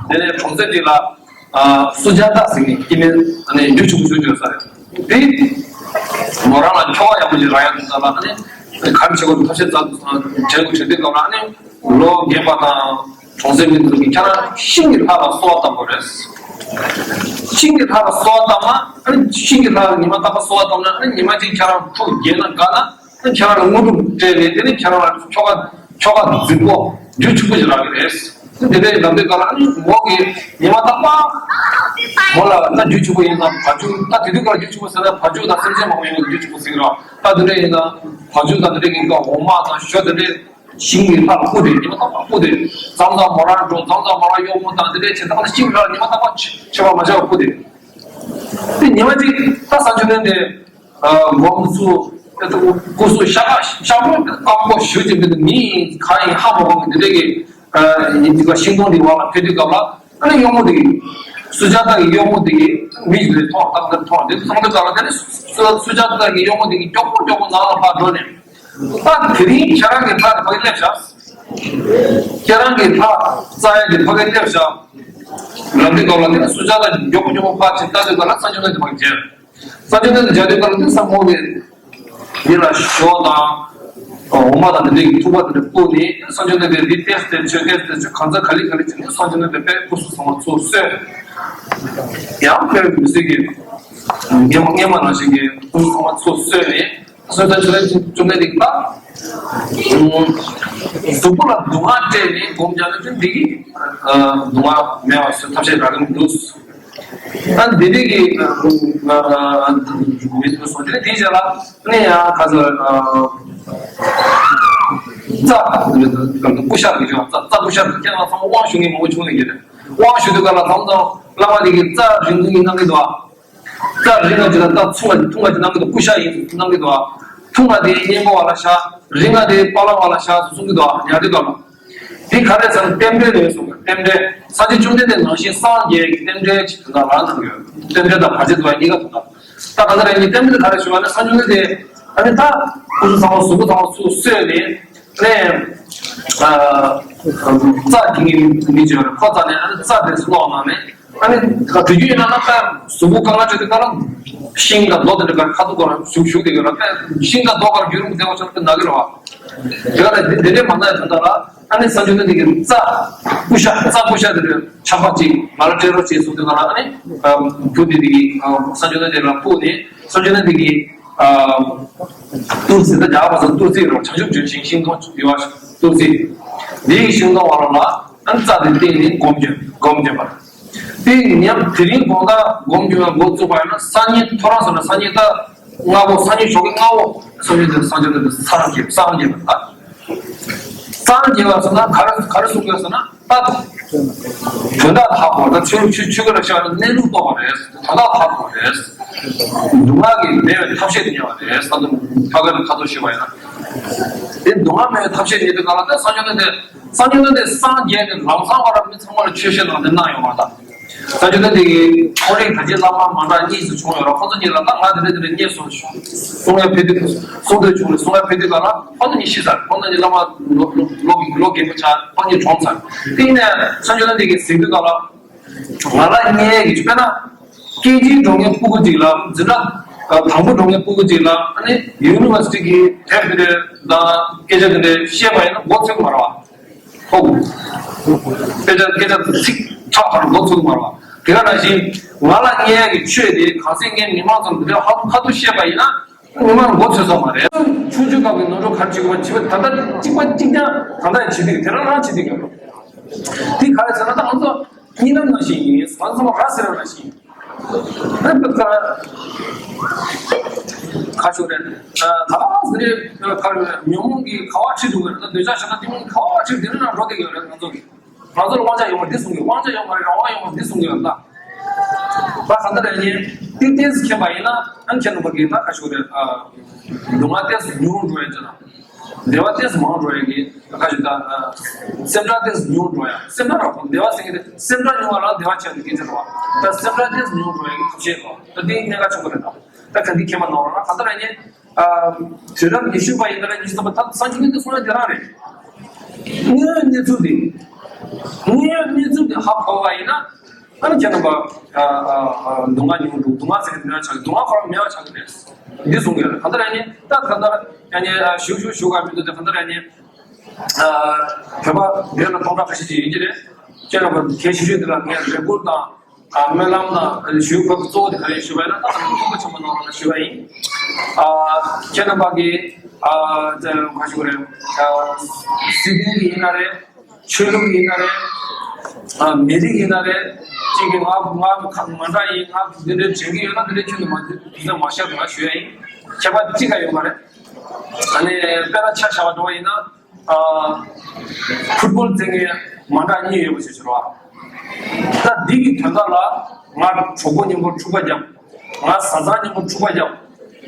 དེ་ནས་གྲོང་གསེབ་ཅིག་ལ་ཨ་སུ་ཇཱ་ཏ་ཟེར་མཁན་སྐྱེ་དམན་ཨ་ནི་རྒྱུ་ཆུང་ཆུང་ཡོད་ས་རེད། དེ་མོ་རང་ལ་ཁྱོ་ག་ཡག་པོ་ཅིག་རག་ཡག་དུས་སྐབས་ལ་ཨ་ནི་ག་རེ་བྱེད་དགོས་ཐབས་ཤེས་བཙལ་བྱེད་དགོས་བྱེད་དུས་སྐབས་ལ་ཨ་ནི། ལོ་རྒན་པ་དང་གྲོང་གསེབ་མི་ཚོ་གིས་ཁྱེད་རང་ཤིང་གི་ལྷ་ལ་གསོལ་བ་བཏབ་དགོས་རེད། ཤིང་གི་ལྷ་ལ་གསོལ་བ་བཏབ་ན་ཨ་ནི་ཤིང་གི་ལྷ་ལ་ཉི་མ་རྟག་པར་གསོལ་བ་བཏབ་ན་ཨ་ནི་ཉི་མ་གཅིག་ཁྱེད་རང་ཕྲུག་རྒྱས་ན་དགའ་ན་ཨ་ནི་ཁྱེད་རང་ལ་དངོས་གྲུབ་སྤྲད་ནས་དེ་ནི་ཁྱེད་རང་ལ་ཁྱོ་ག་ཁྱོ་ག་རྫིག་པོ་རྒྱུ་ཆུང་པོ་ཞིག་རག་གི་རེད། དེ་འདྲའི་ལབ་དུས་སྐབས་ལ་ཨ་ནི་མོ་གིས་ཉི་མ་རྟག་པར་མོ་ལ་ད་རྒྱུ་ཆུང་པོ་ཡིན་ན་བ་ཕྱུགས། ད་དེ་དུས་སྐབས་ལ་རྒྱུ་ཆུང་པོ་ཟེར་ན་བ་ཕྱུགས་དང་སེམས་ཅན་མང་པོ་ཡོད་ན་རྒྱུ་ཆུང་པོ་ཟེར་གི་རེད། ད་དེ་འདྲ་ཡིན་ན་བ་ཕྱུགས་དང་དེ་འདྲའི་གི་འོ་མ་དང་ཞོ་དེ་འདྲའི། ཤིང་གི་ལྷ་ལ་བཀུར་ཏེ་ཉི་མ་རྟག་པར་བཀུར་ཏེ། མཚམས་མཚམས་མོ་རང་འགྲོ། མཚམས་མཚམས་མོ་རང་གཡོག་མོ་དང་དེ་འདྲའི་བྱེད་སྟངས་ལ་ཤིང་གི་ལྷ་ལ་ཉི་མ་རྟག་པར་མཆོད་པ་མ་བྱས་པར་བཀུར་ཏེ། དེ་ཉི་མ་གཅིག་ད་བསམ་བྱུང་འདི་སྒོམ་ཚུལ་སྐུ་གཟུགས་ཤ་ཁ་ཤ་མོ་སྐམ་པོ་ཞུ་ཅིག་འདི་མི་གང་ཡིན་ཧ་མ་གོ་གི་འདི་འདྲའི་གི་ཡིན་འདི་ག་ཤིང་སྡོང་འདི་འོག་ལ་ཕེབས་དུས་སྐབས་ལ་ཨ་ནི་གཡོག་མོ་འདི་སུ་ཇཱ་ཏ་གི་གཡོག་མོ་འདི་གི་མི་ཞིག་ལ་མཐོང་། ཏག་ཏག་མཐོང་། འདི་མཐོང་དུས་སྐབས་ལ་དེ་ནི་སུ་ཇཱ་ཏ་གི་གཡོག་མོ་འདི་གི་མགྱོགས་པོ་མགྱོགས་པོ་ནང་ལ་ཕར་འགྲོ་ནས། ད་དེ་རིང་ཁྱེད་རང་གི་ལྷ་དེ་ཕ་གི་སླེབས་ཤག་ཁྱེད་རང་གི་ལྷ་རྩ་ཡ་དེ་ཕ་གི་སླེབས་ཤག་ལབ་དུས་སྐབས་ལ་དེ་ནི་སུ་ཇཱ་ཏ་མགྱོགས་པོ་མགྱོགས་པོ་ཕར་ཕྱིན་ལྟ་དུས་སྐབས་ལ་བསམ་བྱུང་འདི་ཕ་གི་མཇལ། བསམ་བྱུང་འདི་མཇལ་དུས་སྐབས་ལ་དེ་བསམ་བློ་གི་འདི་ལ་ཞོ་དང་འོ་མ་དང་དེ་འདྲའི་ཐུག་པ་དེ་འདྲ་བསྐོལ་ནས་བསམ་བྱུང་འདི་འདི་ཏེས་ཏེས་མཆོད་ཏེས་ཏེས་མཆོད་གང་ཚ་ག་ལི་ག་ལི་བྱས་ནས་བསམ་བྱུང་འདི་དཔེ་སྐུ་གཟུགས་བཟང་བ་ཚུར་གསོས། ཡང་དཔེ་མི་སྲིད་ཀྱི་སྔོན་མ་སྔོན་མ་ནང་བཞིན་གྱི་སྐུ་གཟུགས་བཟང་བ་ཚུར་གསོས་ནས། སོ་སོའི་བཅོམ་ལྡན་འདས་ཀྱིས་ད། གཟུགས་པོ་ལ་སྡུག་བསྔལ་སྤྲད་ནས་སྒོམ་རྒྱག་ན་འདི་གིས་སྡུག་བསྔལ་མེད་པ་བཟོ་ཐབས་ཤེས་རག་གི་མི་འདུག་ད་འདི་འདྲའི་གི་མི་འདུག་སོང་དེ་ནས་དེའི་རྗེས་ལ་ནས་ཡང་ཁ་ཚ་རྩ་ཀུ་ཤ་གི་ཅུང་རྩ་རྩ་ཀུ་ཤ་གི་ཁྱེད་རང་ཚང་མ་དབང་ཞུ་མཁན་མང་པོ་བྱུང་ནས་ཡོད་རེད། དབང་ཞུ་དུས་སྐབས་ལ་མཚམས་མཚམས་བླ་མ་དེ་གིས་རྩ་རིང་ཐུང་གི་གནང་གི་འདུག་ཨ། རྩ་རིང་ང་ཅིག་ལ་རྩ་ཐུང་ང་ཐུང་ང་ཅིག་གནང་གི་འདུག་ཀུ་ཤ་ཡིན་ཟེར་གནང་གི་འདུག་ཐུང་ང་དེ་སྙིང་པོ་བ་ལ་བཞག་རིང་ང་དེ་པ་ལག་བ་ལ་བཞག་ཟེར་གསུང་གི་འདུག་ཡང་དེ་ག་ལ། དེ་ག་རེ་ཟེར་ན་རྟེན་འབྲེལ་རེད་གསུངས། རྟེན་འབྲེལ། སངས་རྒྱས་བཅོམ་ལྡན་འདས་ནང་བཞིན་སངས་རྒྱས་ཀྱི་རྟེན་འབྲེལ་ཅིག་དོན་དག་རང་གནང་གི་ཡོད། རྟེན་འབྲེལ་དང་བར་ཆད་དུ་བ་གཉིས་ཀ་དོན་དག་ད་ག་ཚོད་རེད་ནི་རྟེན་འབྲེལ་ག་རེ་ཞུ་བ་ནི་སངས་རྒྱས་བཅོམ་ལྡན་འདས་ཨ་ནི་ད་སྐུ་གཟུགས་བཟང་བ་གཟུགས་པོ་བཟང་བ་ཚུར་གསོས་ནས། ནས། རྩ་འགེངས་མཁན་མི་བྱོས་རེད། ཁོ་རྩ་ནས་ཨ་ནི་རྩ་དེ་ཚོ་སློག་གནང་ནས་ཨ་ནི་ད་དུས་རྒྱུན་ཡིན་ན་ན་ཁ་གཟུགས་པོ་དཀའ་ངལ་འཕྲད་དུས་ཁ་ལ་ཤིང་དང་རྡོ་དེ་འདྲ་ག་ཁ་ཐུག་ག་ལ་ཞུགས་ཞུགས་དེ་ག་ལ་ཤིང་དང་རྡོ་ག་རྒྱུན་རིང་པོ་བསྡད་པ་ཆ་ན་ན་གི་རེད་བ། དེ་ག་ལ་དེ་འདྲས་མ་ན་ཡ་ད་ལྟ་ལ་ཨ་ནི་སངས་རྒྱས་ནི་དེ་གི་རྩ་ཀུ་ཤ་རྩ་ཀུ་ཤ་དེ་འདྲ་ཆག་པ་ཅིག་ང་ལ་སྤྲད་རོགས་བྱེད་གསུངས་དུས་ག་ལ་ཨ་ནི་བུ་དེ་དེ་གི་སངས་རྒྱས་ནི་དེ་ལ་ཕུག་ནས་སངས་རྒྱས་ནི་དེ་གི། ཏུ་ཙི་ད་རྒྱ་བ་ས་ཏུ་ཙི་རོ་བྱང་ཆུབ་ལྗོན་ཤིང་ཤིང་སྡོང་ཡོད་པ་ཏུ་ཙི། འདིའི་ཤིང་སྡོང་བ་ལ་ལ་ཨ་རྩ་དེ་བཏིང་ནས་སྒོམ་བྱོན་སྒོམ་བྱོན་པ། དེ་ཉམས་དེ་རིང་དགོང་དག་སྒོམ་བྱོན་པ་འགོ་བཙུགས་པ་ཡིན་ན་སང་ཉིན་ཐོ་རངས་སོང་ན་སང་ཉིན་ད་སྔ་པོ་སང་ཉིན་ཞོགས་ཀྱི་སྔ་པོ་སང་ཉིན་དེ་སང་ཉིན་དེ་སངས་རྒྱས་སངས་རྒྱས་པ་ད། སངས་རྒྱས་པ་སོང་ན་ག་རེ་ག་རེ་གསུང་དགོས་སོང་ན། ད་དོན་དག་ཧ་གོ། ད་ཆོས་ཆོས་ཆོས་ཀྱི་ལ་ཤར་ནས་གནས་ལུགས་རྟོགས་པ་རེད། དོན་དག་ཧ་གོ་རེད། སྡུག་བསྔལ་གྱི་མེད་པའི་ཐབས་ཤེས་རྙེད་པ་རེད། ས་དུ་ཕ་ག་ནས་ཁ་ཐོར་ཞུས་པ་ཡིན་ན། དེ་སྡུག་བསྔལ་མེད་པའི་ཐབས་ཤེས་རྙེད་དུས་ག་ལ་ད་སངས་རྒྱས་ནས་དེ་སངས་རྒྱས་ནས་དེ་སངས་རྒྱས་ནས་ལམ་སང་བར་མི་ཚང་མ་ལ་ཆོས་བཤད་གནང་དེ་གནང་ཡོང་བ་དང་། ས་ཆུ་ནི་དེ་གི་ཁོ་རེ་ག་ཅི་བླ་མ་མ་འདྲ་གཉིས་སུ་བྱུང་ཡོད་ར། ཁོ་ཚོ་གཉིས་ལ་ད་ང་དེ་འདྲ་དེ་འདྲ་རྙེད་སོང་གསུང་ཡ་ཕེབས་དུས་གསུང་འདོད་བྱུང་ནས་གསུང་ཡ་ཕེབས་དུས་ག་ལ་ཁོ་ཚོ་གཉིས་ཤི་ཚར། ཁོ་ཚོ་གཉིས་བླ་མ་ལོ་ལོ་ལོ་ལོ་རྒན་པོ་ཆགས། ཁོ་གཉིས་གྲོངས་ཚར། དེ་ནས་ས་ཆུ་ནི་དེ་གི་གཟིགས་དུས་ག་ལ་ང་ལ་རྙེད་ཀྱི་དཔེར་ན་སྐད་ཅིག་འགྲོ་མཁན་སྤུ་གུ་ཅིག་ལ་འཛིན་གྲྭ་དང་པོ་འགྲོ་མཁན་སྤུ་གུ་ཅིག་ལ་ཨ་ནི་ཡུ་ནི་ཝར་སི་ཊི་གི་དེབ་དེ་འདྲ་དང་སྐད་ཆ་དེ་འདྲ་བཤད་པ་ཡིན་ན་མགོ་ཚོས་ཀྱི་མ་རེད་བ། ཧོ། སྐད་ཆ་སྐད་ཆ་ཚིག་ཁྲག་ཁར་མགོ་ཚོས་ཀྱི་མ་རེད་བ། དེ་ག་ནང་བཞིན་ང་ལ་བརྙས་ཡག་གི་ཆོས་དེ་གང་ཟག་ངའི་མི་མང་ཚོ་འདི་འདྲ་ཧ་ཁ་ཐུག་བཤད་པ་ཡིན་ན་མི་མང་མགོ་ཚོས་སོང་མ་རེད། ཆུང་ཆུང་སྐབས་ཀྱི་ནོར་འཁྲུལ་ག་རེ་བྱེད་དགོས་པ་བྱིས་པ་ད་ལྟ་གཅིག་པ་གཅིག་རྐྱང་ད་ལྟ་བྱེད་དུས་དེ་རང་རང་བྱེད་དུས་ཀྱི་རེད། དེ་ག་རེ་ཟེར་ན་ད་ང་ཚོ་གཉིས་ལམ་ནང་བཞིན་ཡིན། ང་ཚོ་ར་ཟེར་བ་ནང་བཞིན་ཡིན། ཨ་ད་ག་ཞུ་རེད། ད་ཟེར་རེད། ཉོན་མོངས་ཀྱི་ཁ་བ་ཁྲིད་འདུག་གི་རེད། ད་འདོད་ཆགས་ཞེ་སྡང་གཏི་མུག་གི་ཁ་བ་ཁྲིད་དེ་ནས་འགྲོ་བསྡད་ཀྱི་ཡོད་རེད། ང་ཚོ་གི་ང་ཚོ་ལ་དབང་ཆ་ཡོད་པ་འདི་གསུང་གི། དབང་ཆ་ཡོད་པ་རེད། རང་དབང་ཡོད་པ་འདི་གསུང་གི་ཡོད་ད། ད་ག་འདྲ་རེད་ཉེ། ཏིག་ཏིག་ཙམ་མཁྱེན་པ་ཡིན་ན་ཨ་མཁྱེན་ནུས་པ་གི་ད་ག་ཞུ་རེད། སྡུག་བསྔལ་ཏོག་ཙམ་ཉུང་འགྲོ་ཡ་ཅིག་དང་། བདེ་བ་ཏོག་ཙམ་མང་འགྲོ་ཡ་གི་ད་ག་ཞུ་ད། སེམས་ཁྲལ་ཏོག་ཙམ་ཉུང་འགྲོ་ཡ། སེམས་ཁྲལ་ར་བདེ་བ་ཟེར་གི་རེད། སེམས་ཁྲལ་ཉུང་བ་ལ་བདེ་བ་ཆེ་བ་དེ་སྐད་ཆ་རེད་བ། ད་སེམས་ཁྲལ་ཏོག་ཙམ་ཉུང་འགྲོ་ཡ་གི་ཐབས་ཤེས་རེད་བ། ད་དེ་གནད་འགག་ཆེན་པོ་རེད་ད། ད་ག་འདི་མཁྱེན་པ་ནོར་བ་ན་ག་འདྲ་རེད་ཉེ། དུས་རབས་ཉི་ཤུ་པ་ཡིན་ན་ར་ཉི་ཤུ་རྩ་བ་ད་སངས་རྒྱས་ཀྱིས་གསུངས་ཡ་དེ་རང་རེད། དངོས་ཡོད་གནས་ཚུལ་དེ། དངོས་ཡོད་གནས་ཚུལ་དེ་ཧ་གོ་བ་ཡིན་ན། ཨ་ནི་ཁྱེད་རྣམ་པ། སྡུག་བསྔལ་ཉུང་འགྲོ། སྡུག་བསྔལ་ཟེར་ནས་མེད་པ་ཆགས་ཀྱི། སྡུག་བསྔལ་ཁོ་རང་མེད་པ་ཆགས་ཀྱི་རེད། འདི་གསུང་གི་ཡོད་རེད། གང་ལྟར་ཡང་ནི་ད་གང་ལྟར་ཡང་ནི་ཞུ་ཞུ་ཞུ་ག་མི་འདུག་སྟེ། གང་ལྟར་ཡང་ནི་བོད་པ་འདིར་ལ་སྟོང་ཕྲག་ཁ་ཤས་ཅིག་ཡོད་ཀྱི་རེད། ཁྱེད་རྣམ་པ་གལ་ཆེ་ཤོས་འདི་ལ་ངས་རེ་སྐུལ་དང་། སྨོན་ལམ་དང་ཞུ་དགོས་གཙོ་བོ་དེ་ག་རེ་ཞུ་བ་ཡིན་ན། ད་ང་ཚོ་ཐུགས་ཁུར་ཆེན་པོ་གནང་རོགས་གནང་ཞུ་བ་ཡིན། ཁྱེད་རྣམ་པ་གིས་ག་ཞུ་དགོས་རེད། སྲིད་དོན་གྱི་ཡིན་ན་རེད། ཆོས་ལུགས་ཡིན་ན་རེད། མི་རིགས་ཡིན་ན་རེད། གཅིག་གིས་ང་ང་མ་འདྲ་ཡིན། ང་འདི་འདྲ་དྲན་གྱི་ཡོད་ན་འདི་འདྲ་ཁྱོད་ཚོ་མ་འདི་འདྲ་མ་བཤད་རོགས་ཞུ་ཡ་ཡིན། ཁྱད་པར་གཅིག་ཀ་ཡོད་མ་རེད། ཨ་ནི་དཔེར་ན་ཆ་བཞག་པ་འགྲོ་བ་ཡིན་ན། ཕུཊ་བོལ་རྩེད་མཁན་མ་འདྲ་གཉིས་ཡོད་པ་ཞིག་བྱུང་བ། ད་འདི་གི་དོན་དག་ལ་ང་གྲོགས་པོ་མཉམ་པོ་འཁྲུག་པ་རྒྱབ། ང་བཟའ་ཚང་མཉམ་པོ་འཁྲུག་པ་རྒྱབ།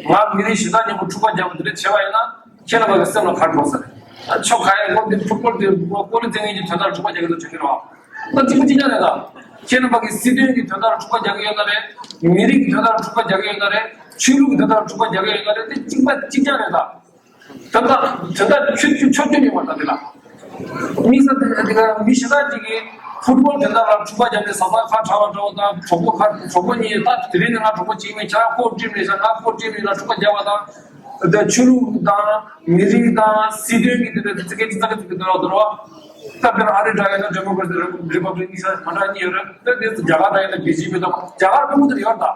ང་མི་རིགས་གཞན་དག་མཉམ་པོ་འཁྲུག་པ་རྒྱབ། འདི་འདྲ་བྱས་པ་ཡིན་ན་ཁྱེད་རྣམ་པ་གི་སེམས་ལ་ག་རེ་འགྲོ་ས་རེད། ད་ཆོ་ག་ཡ་ཁོ་འདི་ཕུཊ་བོལ་དེ་ཕུཊ་བོལ་རྩེད་མཁན་གྱི་དོན་དག་ལ་འཁྲུག་པ་རྒྱག་གི་འདུག་དྲན་གྱི་རེད་བ། ད་གཅིག་པ་གཅིག་རྐྱང་རེད་ད། ཁྱེད་རྣམ་པ་གི་སྲིད་དོན་གྱི་དོན་དག་ལ་འཁྲུག་པ་རྒྱག་གི་ཡོད་ན་རེད། མི་རིགས་ཀྱི་དོན་དག་ལ་འཁྲུག་པ་རྒྱག་གི་ཡོད་ན་རེད། ཆོས་ལུགས་ཀྱི་དོན་དག་ལ་འཁྲུག་པ་རྒྱག་གི་ཡོད་ན་རེད། དེ་གཅིག་པ་གཅིག་རྐྱང་རེད་ད། དོན་དག་དོན་དག་ཆོས་ཆོས་ཆོས་ཆོས་ཡོད་མ་རེད་ད་དེ་ལ། དམིགས་བསལ་དེ་དེ་ག་མི་གཞན་དག་ཅིག་གིས་ཕུཊ་བོལ་དེ་དག་ལ་འཁྲུག་པ་བརྒྱབ་ནས་བཟའ་ཚང་ཁ་བྲལ་བ་འདྲ་བོ་དང་། གྲོགས་པོ་ཁ་གྲོགས་པོ་གཉིས་ད་དེ་རིང་ནས་ང་གྲོགས་པོ་གཅིག་མིན། ཁྱེད་རང་ཁོ་ཁྲིམས་མེད་ཤག་ང་ཁོ་ཁྲིམས་མེད་ལ་འཁྲུག་པ་བརྒྱབ་པ་དང་། ད་ཆོས་ལུགས་དང་མི་རིགས་དང་སྲིད་དོན་གྱི་དེ་འདྲ་ཙི་གེ་ཙི་གེ་ཙི་གེ་དེ་འདྲ་བ་དེ་རེད་བ། ད་དཔེར་ན་ཨ་རི་འདྲ་ཡིན་ན་ཌེ་མོ་ཀ་རེ་ཊི་རི་པབ་ལིག་གཉིས་ཆ་མ་འདྲ་གཉིས་ཡོད་རེད། ད་དེ་ཚོ་རྒྱ་གར་འདྲ་ཡིན་ན་བི་ཇེ་པི་དང་། རྒྱ་གར་དཔོན་པོ་དེ་ཡོད་རེད་ད།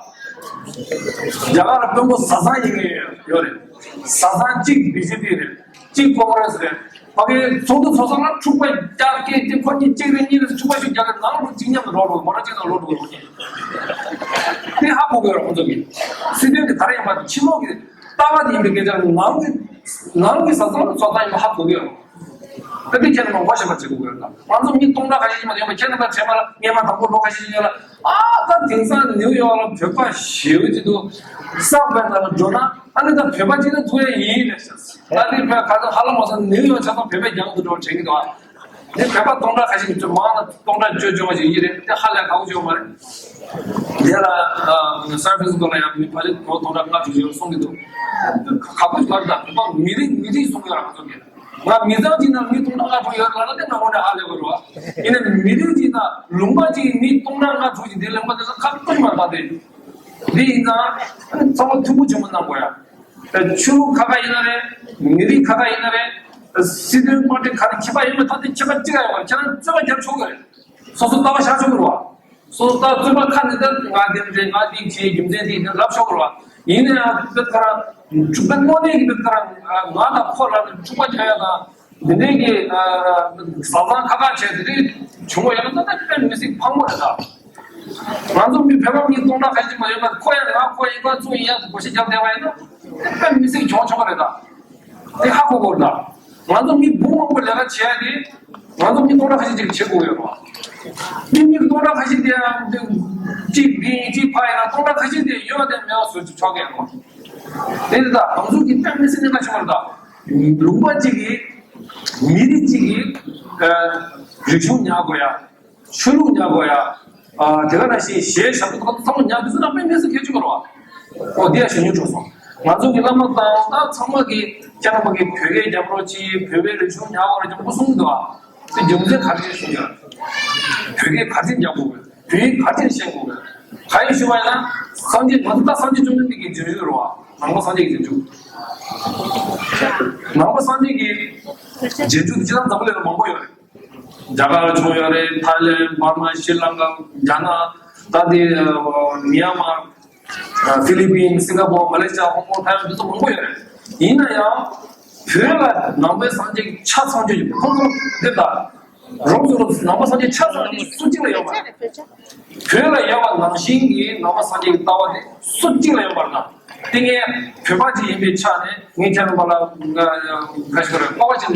རྒྱ་གར་ལ་དཔོན་པོ་བཟའ་ཚང་ཡིན་མཁན་ཡོད་རེད། བཟའ་ཚང་གཅིག་བི་ཇེ་པི་རེད། གཅིག་ཀོང་རེས་རེད། ཕ་གིའི་ཚོགས་འདུ་ཚོགས་ས་ལ་འཁྲུག་པ་རྒྱག་གི་དེ་ཁོ་གཉིས་གཅིག་རེད་གཉིས་རེད་འཁྲུག་པ་ཞིག་རྒྱག་གི། ནང་ལོགས་གཅིག་མཉམ་དུ་ལོག་འགྲོ། མོ་ཊ་གཅིག་ནང་ལོག་འགྲོ་གི་རེད། དེ་ཧ་གོ་དགོས་རེད། ཁོང་ཚོ་གི་སྲིད་དོན་དེ་ག་རེ་ཡིན་པ་དེ་ཕྱི་ལོགས་ཀྱི་ལྟ་བ་དེ་ཡིན་པའི་སྐད་ཆ་ནང་གི་ནང་གི་བཟའ་ཚང་ཚོགས་སྟངས་ཡིན་པ་ཧ་གོ་གི་ཡོད། ད་དེ་ཁྱེད་རང་ངོ་ཤེས་པ་བྱེད་དགོས་ཡོད་ལ། ང་ཚོ་མི་སྟོང་ཕྲག་ཁ་ཤས་ཤིག་མ་ཡོང་བ། ཁྱེད་རྣམ་པ་དྲན་པ་ལ་སྔས་མ་དང་པོ་ལོ་ཁ་ཤས་ཤིག་ཡོད་ལ། ཨ་ད་དེང་སང་ནིའུ་ཡོག་ལ་བོད་པ་ཞེ་པོ་ཅིག་འདུག་སབ་ཝེ་ནང་ལ་འགྲོ་ན་ཨ་ནི་ད་བོད་པ་ཅིག་ལ་ཐུག་ཡ་ཡིན་ལབ་ཤག་ད་ནི་བོད་ག་ཚོད་ཧ་ལམ་མ་སོང་ནིའུ་ཡོག་ཆ་ཚང་བོད་པའི་རྒྱང་དུ་འགྲོ་དྲན་གྱི་འདུག་ཨ། དེ་བོད་པ་སྟོང་ཕྲག་ཁ་ཤས་ཀྱི་མང་ལ་སྟོང་ཕྲག་བཅོ་བཅོ་བ་ཞིག་ཡིན་རེད། དེ་ཧ་ལས་ཁག་པོ་ཅིག་ཡོད་མ་རེད། དེ་ལ་སར་ཕེ་སི་སྐོར་ལ་ཡང་མི་ཕལ་ཆེར་ལོ་སྟོང་ཕྲག་ལྔ་དྲུག་ཅིག་ཡོད་གསུང་གི་འདུག་ཁག་པོ་ཞིག་མ་རེད། ད་བོད་པ་མི་རིགས་མི་རིགས་གསུང་གི་ཡོད་རེད། ང་ཚོ་གི་ང་མི་ཚང་གཅིག་ནང་མི་སྟོང་ཕྲག་ལྔ་དྲུག་ཡོད་ལ་ལ་དེ་ང་ངོ་ནས་ཧ་ལས་དགོས་རེད་བ། ཡིན་ནའི་མི་རིགས་གཅིག་ནང་ལུང་པ་གཅིག་མི་སྟོང་ཕྲག་ལྔ་དྲུག་ཅིག་དེ་ལུང་པ་དེ་ཚོ་ཁག་པོ་ཞིག་མ་རེད། ད་དེ་འདི་ཡིན་ཙང་ཚང་མ་མཐུན་པོ་ཆེན་པོ་གནང་དགོས་ཡ། ཆོས་ལུགས་ཁ་ཁ་ཡིན་ན་རེད། མི་རིགས་ཁ་ཁ་ཡིན་ན་རེད། སྲིད་དོན་དམག་འཁྲུག་ག་རེ་ཁྱད་པར་ཡོད་མེད་ད་དེ་ཁྱད་པར་གཅིག་ཡང་ཡོད་མ་རེད། ཁྱེད་རང་རྩོད་པ་རྒྱབ་ཆོག་གི་རེད། སོ་སོ་ལྟ་བ་བཞག་ཆོག་གི་རེད་བ། སོ་སོ་ལྟ་རྩོད་པ་ཁ་ནས་ད་ང་དེ་འདྲ་རེད། ང་དེ་བྱས་རྒྱུ་མཚན་དེ་དེ་ལབ་ཆོག་གི་རེད་བ། ཡིན་ན་ཡང་དཔེ་ཁ་རང་འཁྲུག་པའི་དངོས་གནས་ཀྱི་དཔེ་ཁ་རང་ང་དང་ཁོ་ལ་ནི་འཁྲུག་པ་རྒྱག་ཡ་དང་། འདི་འདྲའི་གི་བཟའ་ཚང་ཁ་ཁ་བྱས་དེ་འདྲའི་བྱུང་བ་ཡོད་ན་ད་ལྟ་དཔེ་མི་སྲིད་ཕངས་པོ་རེད་ད། ང་ཚོ་མི་བོད་པ་མི་སྟོང་ཕྲག་ཁ་ཤས་མ་ཡོད་པ་ཁོ་ཡང་ང་ཁོ་ཡིན་པ་ཚུར་ཡིན་ཡ་སྒོ་ཕྱི་རྒྱབ་བསྡད་པ་ཡིན་ན་དཔེ་མི་སྲིད་གྱོང་ཆོག་པ་རེད་ད། དེ་ཧ་གོ་དགོས་རེད་ད། ང་ཚོ་མི་འབུམ་མང་པོ་ལས་ཀ་བྱས་ཏེ་ང་ཚོ་མི་སྟོང་ཕྲག་ཁ་ཤས་ཅིག་བྱེད་དགོས་ཡོད་རེད་བ། མི་མི་སྟོང་ཕྲག་ཁ་ཤས་དེ་ཡང་གཅིག་འདི་གཅིག་ཕ་ཡིན་ན་སྟོང་ཕྲག་ཁ་ཤས་དེ་ཡོད་དེ་མེད་པ་བཟོ་ཆོག་གི་ཡོད་རེད་བ། དེ་རེད་ད། ང་ཚོ་གི་དཔེ་མི་སྲིད་གནད་འགག་ཆེན་པོ་རེད་ད། ལུང་པ་གཅིག་གི་མི་རིགས་གཅིག་གི་རིག་གཞུང་ཉར་དགོས་ཡ། ཆོས་ལུགས་ཉར་དགོས་ཡ། དེ་ག་ནང་བཞིན་གཞས་ཞབས་བྲོ་དང་ཚང་མ་ཉར་དུས་ཚོད་ནང་དཔེ་མི་སྲིད་གལ་ཆེན་པོ་རེད་བ། འོ་དེ་ཡང་གཞོན་ཉུང་གྲོགས་སོང་། ང་ཚོ་གི་བླ་མ་དང་ད་ཚང་མ་གི་ཁྱེད་རྣམ་པ་གི་བོད་སྐད་རྒྱབ་རོགས་གྱིས། བོད་པའི་རིག་གཞུང་ཉར་དགོས་རེད་ཀྱང་ཁོ་གསུངས་འདུག་ཨ། དེ་རྒྱུ་མཚན་ག་རེ་གསུངས་ཡ། བོད་སྐད་ག་རེ་རྒྱག་དགོས་རེད། བོད་ཡིག་ག་རེ་བཤད་དགོས་རེད། ག་ཡིན་ཞུ་བ་ཡིན་ན། སངས་རྒྱས་ང་ཚོ་ད་སངས་རྒྱས་བཅོམ་ལྡན་འདས་ཀྱི་རྗེས་འཇུག་རེད་བ། ནང་པ་སངས་རྒྱས་ཀྱི་རྗེས་འཇུག་ནང་པ་སངས་རྒྱས་ཀྱི་རྗེས་འཇུག་དེ་སྤྱིར་བཏང་འཛམ་བུ་གླིང་ལ་མང་པོ་ཡོད་རེད། རྒྱ་གར་ལ་བྱུང་ཡོད་རེད། ཐའི་ལེན། འབར་མ། ཤྲི་ལང་ཀ། རྒྱ་ནག། ད་དེ་མི་ཡན་མར། ཧྥི་ལི་པིན། སིང་ག་པོར། མ་ལེ་ཤི་ཡ། ཧོང་ཀོང་། ཐའེ་ཝན། འདི་ཚོ་མང་པོ་ཡོད་རེད། ཡིན་ན་ཡང་བོད་ལ་ནང་པའི་སངས་རྒྱས་ཀྱི་ཆ་ཚང་ཆོས་ཀྱི་ཁོང་ཚོ་འདི་ལྟ། རོམ་སུ་རོམ་ནང་པ་སངས་རྒྱས་ཆ་ཚང་གི་སུ་གཅིག་ལ་ཡོད་མ་རེད། བོད་ལ་ཡོད་པ་ནང་བཞིན་གྱི་ནང་པ་སངས་རྒྱས་ཀྱི་ལྟ་བ་དེ་སུ་གཅིག་ལ་ཡོད་མ་རེད་ན། དེ་ངས་བོད་པ་ཅིག་ཡིན་པའི་ཆ་ནས་ངས་ཁྱེད་རྣམ་པ་ལ་ག་ཞིག་རེད། སྤོབས་པ་ཅན་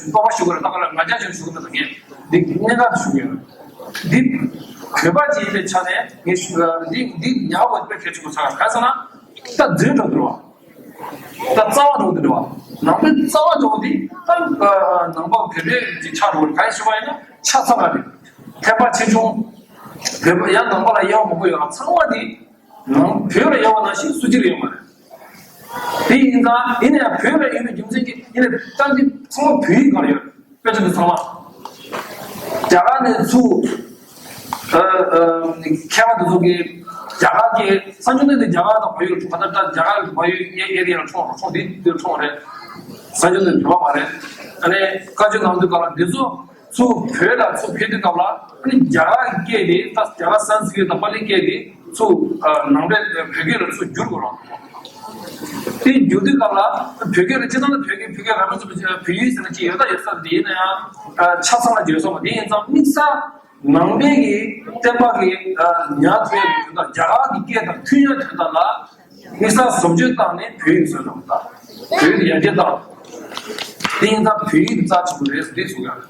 སྤོབས་པ་ཞུ་དགོས་རེད། ད་ག་ལ་ང་རྒྱལ་ཅན་ཞུ་གི་མེད། ད་ངས་འདི་གནད་འགག་ཞུ་གི་ཡོད། འདི་བོད་པ་ཅིག་ཡིན་པའི་ཆ་ནས་ངས་ཞུ་འདི་འདི་ཉག་པ་དཔེ་གལ་ཆེན་པོ་ཆགས། ག་ཟེར་ན་ད་འཛིན་གྲོགས་འདུག་བ། ད་རྩ་བ་འགྲོ་འདི་འདྲ་བ། ནང་པའི་རྩ་བ་འགྲོ་འདི་ད་ནང་པ་བོད་པའི་གི་ཆགས་འགྲོ་ག་ཞུ་བ་ཡིན་ན་ཆ་ཚང་བ་རེད། ཐེག་པ་ཆེ་ཆུང་། བོད་པ་ཡང་ནང་པ་ལ་དབྱེ་བ་མང་པོ་ཡོད་ལ། ཚང་མ་འདི་ནང་བོད་ལ་དབྱེ་བ་ནང་བཞིན་སུ་གཅིག་ཡོད་མ་རེད། དེ་ཡིན་ཙང་ཡིན་ན་ཡང་བོད་ལ་ཡོད་པའི་རྒྱུ་མཚན་གྱིས་ཡིན་ན་ད་འདི་ཚང་མ་བོད་ཡིག་གང་ཡོད། དཔེ་ཆ་འདི་ཚང་མ། རྒྱ་གར་ནས་ཚུར། ཨ་ཨ་མཁས་པ་དེ་ཚོ་གིས་རྒྱ་གར་གྱི་གསང་སྤྱོད་གནས་དེ་རྒྱ་གར་དང་བལ་ཡུལ་ག་ད་ལྟ་རྒྱ་གར་གྱི་བལ་ཡུལ་ཨེ་རི་ཡ་ལ་འཁྲུངས་རོ། འཁྲུངས་འདི་འདིར་འཁྲུངས་རེད། གསང་སྤྱོད་གནས་བོད་པ་མ་རེད། ཨ་ནི་བཀའ་ཆོས་གནང་དུས་སྐབས་ལ་འདི་ཚོ་ཚུར་བོད་ལ་ཚུར་ཕེབས་དུས་སྐབས་ལ་ཨ་ནི་རྒྱ་གར་གྱི་སྐད་དེ་ད་རྒྱ་གར་སན་སི་ཀྲིད་དང་པཱ་ལི་སྐད་དེ་ཚུར་ཨ་ནང་པའི་བོད་སྐད་ལ་ཚུར་བསྒྱུར་དགོས་རོགས། དེ་བསྒྱུར་དུས་སྐབས་ལ་བོད་སྐད་ལ་སྤྱིར་བཏང་ལ་བོད་སྐད་བོད་སྐད་རང་མོས་སུ་བོད་ཡིག་ཟེར་ན་ཅིག་ཡོད་ད་ཡོད་ས་རེད། ཡིན་ན་ཡང་ཆ་ཚང་ལ་བརྗོད་སོང་བ་དེ་ཡིན་ཙང་དམིགས་བསལ་ནང་པའི་གི་བསྟན་པ་གི་ཉར་ཐུབ་ཡག་གི་དོན་དག་རྒྱ་གར་གི་སྐད་དང་མཐུན་ཡག་དོན་དག་ལ་དམིགས་བསལ་བཟོ་བཅོས་བཏང་ནས་བོད་ཡིག་བཟོས་གནང་བ་དང་བོད་ཡིག་ཡར་རྒྱས་བཏང་། དེ་ཡིན་ཙང་བོད་ཡིག་རྩ་ཆེན་པོ་རེད་ཟེར་དེ་གསུང་ཡག་རེད།